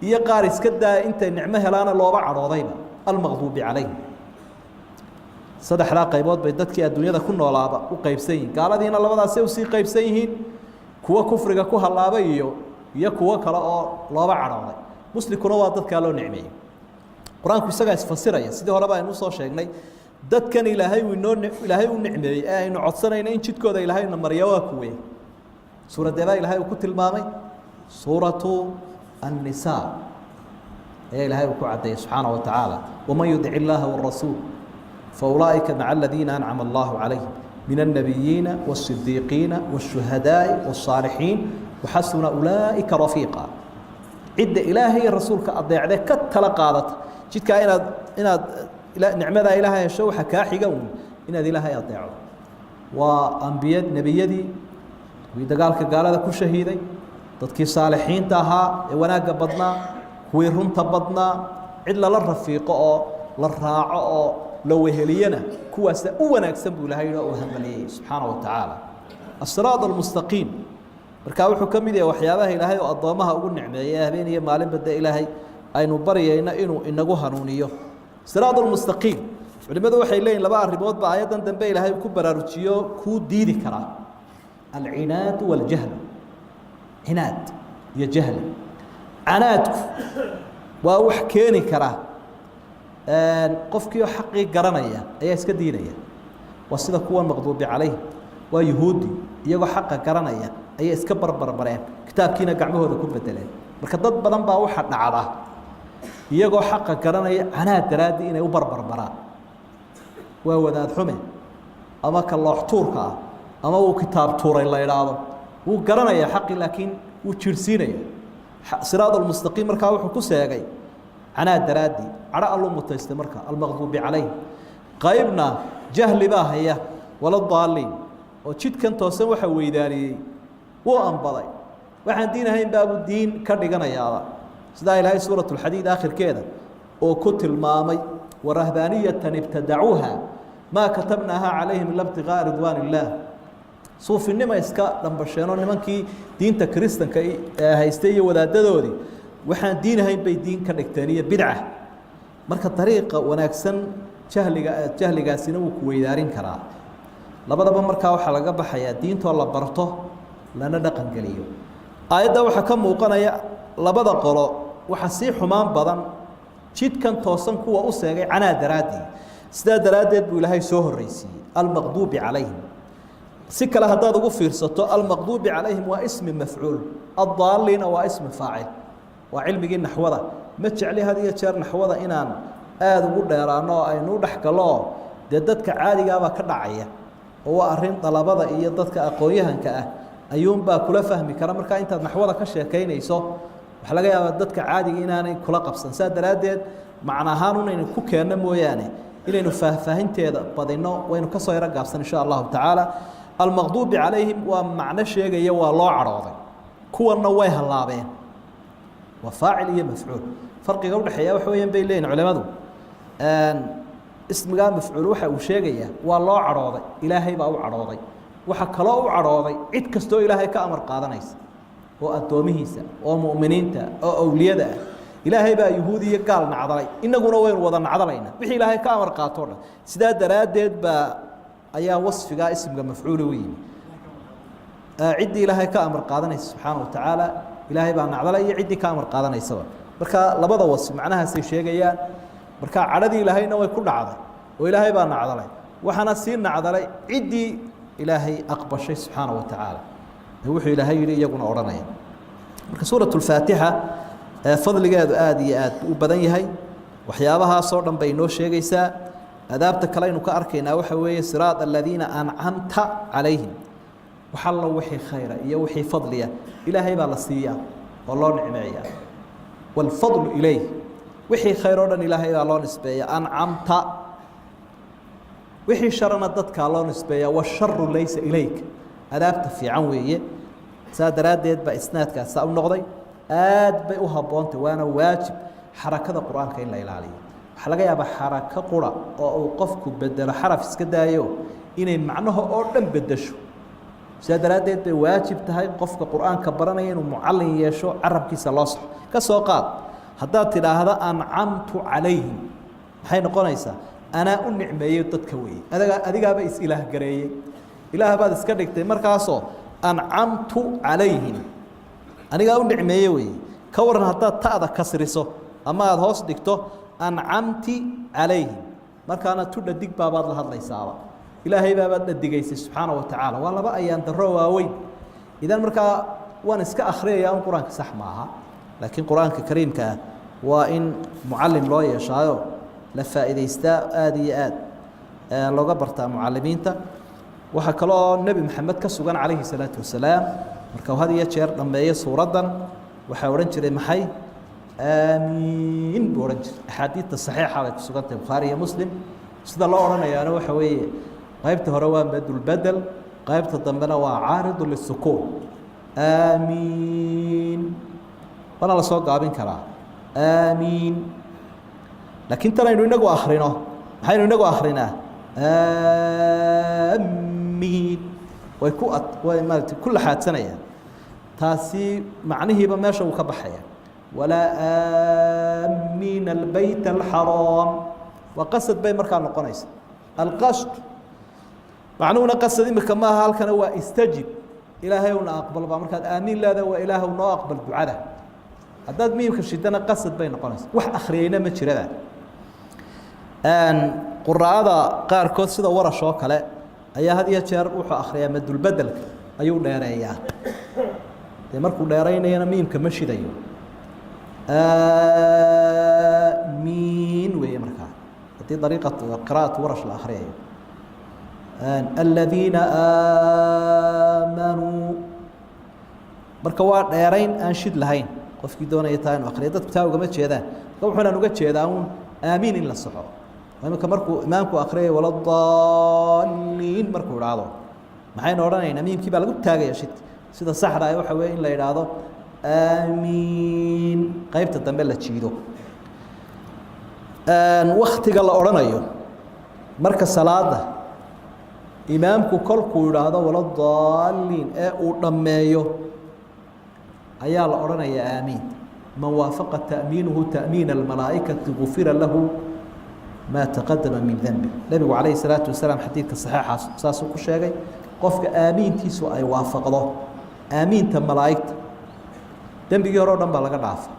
Iyo qaar iska daaya intay nicmo helaana looba cadhoodayba, المغضوب عليهم. Saddexdaa qaybood bay dadkii adduunyada ku noolaaba u qaybsan yihiin. Gaaladiina labadaasay usii qaybsan yihiin, kuwo kufriga ku hallaabay iyo kuwo kale oo looba cadhooday. Muslimkuna waa dadkaa loo nicmeeyey. Qur-aanku isagaa isfasiraya. Sidii horeba aynu usoo sheegnay, dadkan Ilaahay uu inoo Ilaahay u nicmeeyey ee aynu codsanayno in jidkooda Ilaahayna mariya waa kuwe? Suuradeebaa Ilaahay uu ku tilmaamay? Suuratu Annisaa ayaa Ilaahay uu ku caddeeyey subxaana wa tacaala: "ومن يطع الله والرسول فأولئك مع الذين أنعم الله عليهم من النبيين والصديقين والشهداء والصالحين وحسن أولئك رفيقا." Cidda Ilaahay rasuulka adeecde, ka tala qaadata, jidkaa inaad nicmadaa Ilaahay hesho, waxa kaa xiga un inaad Ilaahay adeecdo. Waa ambiyad, nebiyadii, kuwii dagaalka gaalada ku shahiiday, dadkii saalixiinta ahaa ee wanaagga badnaa, kuwii runta badnaa. Cid lala rafiiqo oo la raaco oo la weheliyana kuwaasa u wanaagsan buu Ilahay oo uu hamaliyey subxaana wa tacaala. الصراط المستقيم markaa wuxuu ka mid yahay waxyaabaha Ilaahay oo addoommaha ugu nicmeeyay ee habeen iyo maalinba dee Ilaahay aynu baryayno inuu inagu hanuuniyo. صراط المستقيم. Culimadu waxay leeyihin laba arrimood ba aayaddan dambe Ilaahay ku baraarujiyo kuu diidi karaa: alcinaadu waاljahlu. Cinaad iyo jahli. Canaadku waa wax keeni kara qofkii oo xaqii garanaya ayaa iska diidaya. Waa sida kuwa maqduubi calayh, waa yuhuudi, iyagoo xaqa garanaya ayay iska barbarbareen, kitaabkiina gacmahooda ku bedeleen. Marka dad badan baa waxa dhacda iyagoo xaqa garanaya canaad daraaddii inay u barbarbaraan. Waa wadaad xume ama ka loox tuurka ah ama uu kitaab tuuray la idhaahdo, wuu garanaya xaqii laakiin wuu jirhsiinaya siraad almustaqiim. Markaa wuxuu ku seegay canaad daraaddii, cadho alluu mutaystay. Marka almaqduubi calayh. Qaybna jahli baa haya, wala daaliin, oo jidkan toosan waxa weydaaniyey, wuu ambaday, waxaan diin ahayn baabuu diin ka dhiganayaaba. Sidaa Ilaahay suurat lxadiid aakhirkeeda oo ku tilmaamay: warahbaaniyatan ibtadacuuha maa katabnaaha calayhim ila ibtiqaa'a ridwaan illaah. Suufinima iska dhambasheenoo nimankii diinta kiristanka haystay iyo wadaadadoodii waxaan diin ahayn bay diin ka dhigteen iyo bidca. Marka dariiqa wanaagsan jahliga, jahligaasina wuu ku weydaarin karaa labadaba. Markaa waxaa laga baxayaa diintoo la barto lana dhaqangeliyo. Aayadda waxaa ka muuqanaya labada qolo waxaa sii xumaan badan jidkan toosan kuwa u seegay canaa daraaddii. Sidaa daraaddeed buu Ilaahay soo horreysiiyey almaqduubi calayhim. Si kale haddaad ugu fiirsato, almaqduubi calayhim waa ismi mafcuul, addaaliina waa ismi faacil. Waa cilmigii naxwada. Ma jecli had iyo jeer naxwada inaan aada ugu dheeraano oo aynu u dhex gallo, dee dadka caadigaabaa ka dhacaya, oo waa arrin dalabada iyo dadka aqoon-yahanka ah ayuunbaa kula fahmi kara. Markaa intaad naxwada ka sheekaynayso waxaa laga yaabaa dadka caadiga inaanay kula qabsan. Saa daraaddeed macna ahaan unaynu ku keenno mooyaane, inaynu faahfaahinteeda badino waynu kasoo yaro gaabsan, insha allahu tacaala. Almaqduubi calayhim waa macno sheegaya waa loo cadhooday, kuwanna way hallaabeen. Waa faacil iyo mafcuul. Farqiga udhexeeya waxa weeyaan, bay leeyihin culimadu, ismigaa mafcuul waxa uu sheegayaa waa loo cadhooday, Ilaahay baa u cadhooday. Waxa kaloo u cadhooday cid kastoo Ilaahay ka amar qaadanaysa, oo addoomihiisa, oo mu'miniinta, oo awliyada ah. Ilaahay baa yuhuud iyo gaal nacdalay, inaguna waynu wada nacdalayna wixii Ilaahay ka amar qaato o dhan. Sidaa daraaddeed baa ayaa wasfigaa ismiga mafcuula u yimi. Ciddii Ilaahay ka amar qaadanaysa subxaana wa tacaala Ilaahay baa nacdalay iyo ciddii ka amar qaadanaysaba. Marka labada wasfi macnahaasay sheegayaan. Marka cadhadii Ilaahayna way ku dhacday oo Ilaahay baa nacdalay, waxaana sii nacdalay ciddii Ilaahay aqbashay subxaana wa tacaala ee wuxuu Ilaahay yihi iyaguna odhanaya. Marka suurat lfaatixa fadligeedu aada iyo aad u badan yahay, waxyaabahaasoo dhan bay inoo sheegaysaa. Adaabta kale aynu ka arkaynaa waxa weeye siraad aladiina ancamta calayhim. Wax allo wixii khayra iyo wixii fadliya Ilaahay baa la siiyaa oo loo nicmeeyaa. Wاlfadlu ilayh, wixii khayr oo dhan Ilaahay baa loo nisbeeya, ancamta. Wixii sharana dadkaa loo nisbeeya, washaru laysa ilayk. Adaabta fiican weeye. Saa daraaddeed baa isnaadkaas saa u noqday. Aad bay u habboontay, waana waajib xarakada Qur-aanka in la ilaaliyo. Waxaa laga yaabaa xarako qura oo uu qofku bedelo, xaraf iska daayo, inay macnaha oo dhan bedesho. Sidaa daraaddeed bay waajib tahay qofka Qur-aanka baranaya inuu mucallin yeesho, carabkiisa loo saxo. Ka soo qaad haddaad tidhaahdo ancamtu calayhim, maxay noqonaysaa? Anaa u nicmeeyey dadka weeye. Adagaa, adigaaba is-ilaah gareeyey, ilaah baad iska dhigtay. Markaasoo ancamtu calayhim, anigaa u nicmeeye weeye. Ka waran haddaad ta'da kasriso ama aada hoos dhigto, ancamti calayhim, markaana tu dhadig baabaad la hadlaysaaba, Ilaahay baabaad dhadigaysay subxaana wa tacaala. Waa laba ayaan darro waaweyn. Idan markaa waan iska akhriyaya un Qur-aanka sax maaha, laakiin Qur-aanka kariimka ah waa in mucallim loo yeeshaayo, la faa'iidaystaa, aada iyo aad looga bartaa mucalimiinta. Waxaa kaloo Nebi Maxamed ka sugan calayhi salaatu wasalaam, marka uu had iyo jeer dhammeeyo suuraddan waxaa odhan jiray maxay? Aamiin buu odhan jiray. Axaadiidta saxiixa bay ku sugan tahay, Bukhaari iyo Muslim. Sida loo odhanayaana waxa weeye, qaybta hore waa madulbedel, qaybta dambena waa caaridu lisukuun. Aamiin waana la soo gaabin karaa, aamiin. Laakiin tan aynu inagu akrino, maxaynu inagu akrinaa? Aamiin. Way ku ad, way maarata ku laxaadsanayaan. Taasi macnihiiba meesha uu ka baxaya. Walaa aamiin albeyt alxaraam. Waa qasad bay markaa noqonaysa alqasd. Macnuhuna qasad imika maaha halkana, waa istajib, Ilaahay una aqbal baa markaad aamiin leedahay, waa Ilaahw noo aqbal ducada. Haddaad miimka shidana qasad bay noqonaysa. Wax akhriyeyna ma jiraba. Quraa'ada qaarkood sida Warash oo kale ayaa had iyo jeer wuxuu akhriyaa madulbedelka ayuu dheereeyaa. Dee markuu dheeraynayana miimka ma shidayo, aamiin weeye. Markaa haddii dariiqa qira'atu Warash la akhriyayo, aladiina aamanuu, marka waa dheerayn aan shid lahayn. Qofkii doonaya taa inu akriya, dadku taa ugama jeedaan. Marka wuxuunaan uga jeedaa uun aamiin in la soxo. Imika markuu imaamku akriyay "waladaaliin" markuu idhaahdo, maxaynu odhanaynaa? Miimkii baa lagu taagaya shid. Sida saxda ah waxa weeye in la idhaahdo aamiin, qeybta dambe la jiido. Waktiga la odhanayo marka salaada imaamku kolkuu idhaahdo "waladaaliin" ee uu dhammeeyo ayaa la odhanayaa aamiin. Man waafaqa ta'miinuhu ta'miin almalaa'ikati gufira lahu maa taqadama min denbi. Nebigu calayhi salaatu wasalaam xadiidka saxiixa saasuu ku sheegay: qofka aamiintiisu ay waafaqdo aamiinta malaa'igta, dembigii hore o dhan baa laga dhaafa.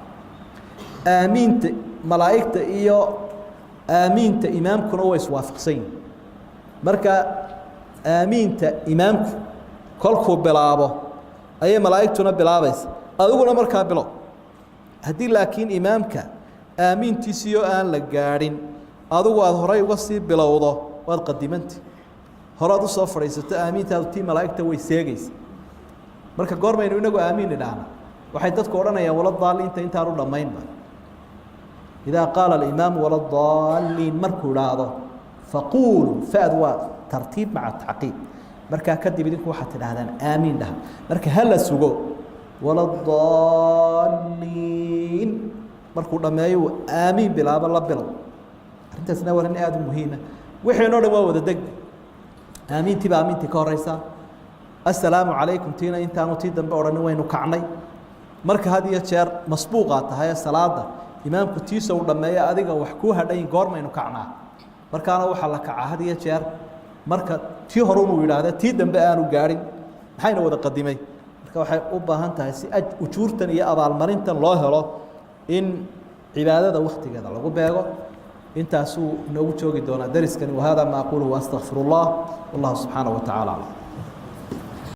Aamiinta malaa'igta iyo aamiinta imaamkuna way iswaafaqsan yihin. Marka aamiinta imaamku kolkuu bilaabo ayay malaa'igtuna bilaabaysa, adiguna markaa bilow. Haddii laakiin imaamka aamiintiisiyo aan la gaadhin adigu aada horay uga sii bilowdo, waad qadimanti, horaad usoo fadhiisato, aamiintaadu tii malaa'igta way seegaysa. Marka goormaynu inagu aamiin idhaahna? Waxay dadku odhanayaan "wala daaliinta" intaanu dhammaynba. Idaa qaala alimaamu "waladaaliin" markuu idhaahdo, faquuluu, fad waa tartiib maca tacqiib. Markaa kadib idinku waxaad tidhahdaan aamiin dhaha. Marka hala sugo "waladaaliin" markuu dhammeeyo aamiin bilaabo, la bilow. Arrintaasna waa arrin aada u muhiima. Wixiinoo dhan waa wada deg. Aamiintii baa aamiintii ka horeysa. "Assalaamu calaykum" tiina intaanu tii dambe odhanin waynu kacnay. Marka had iyo jeer masbuuqaa tahay ee salaada imaamku tiisa uu dhammeeyo, adiga wax kuu hadhayin, goormaynu kacnaa? Markaana waxaa la kacaa had iyo jeer marka tii hore unuu yidhaahda, tii dambe aanu gaadhin. Maxayna wada qadimay? Marka waxay u baahan tahay si ujuurtan iyo abaalmarintan loo helo in cibaadada waktigeeda lagu beego. Intaasuu inoogu joogi doonaa dariskani. Wahada ma aquluhu waastaqfir اllah. Wallahu subxaanaه wa tacala aclam.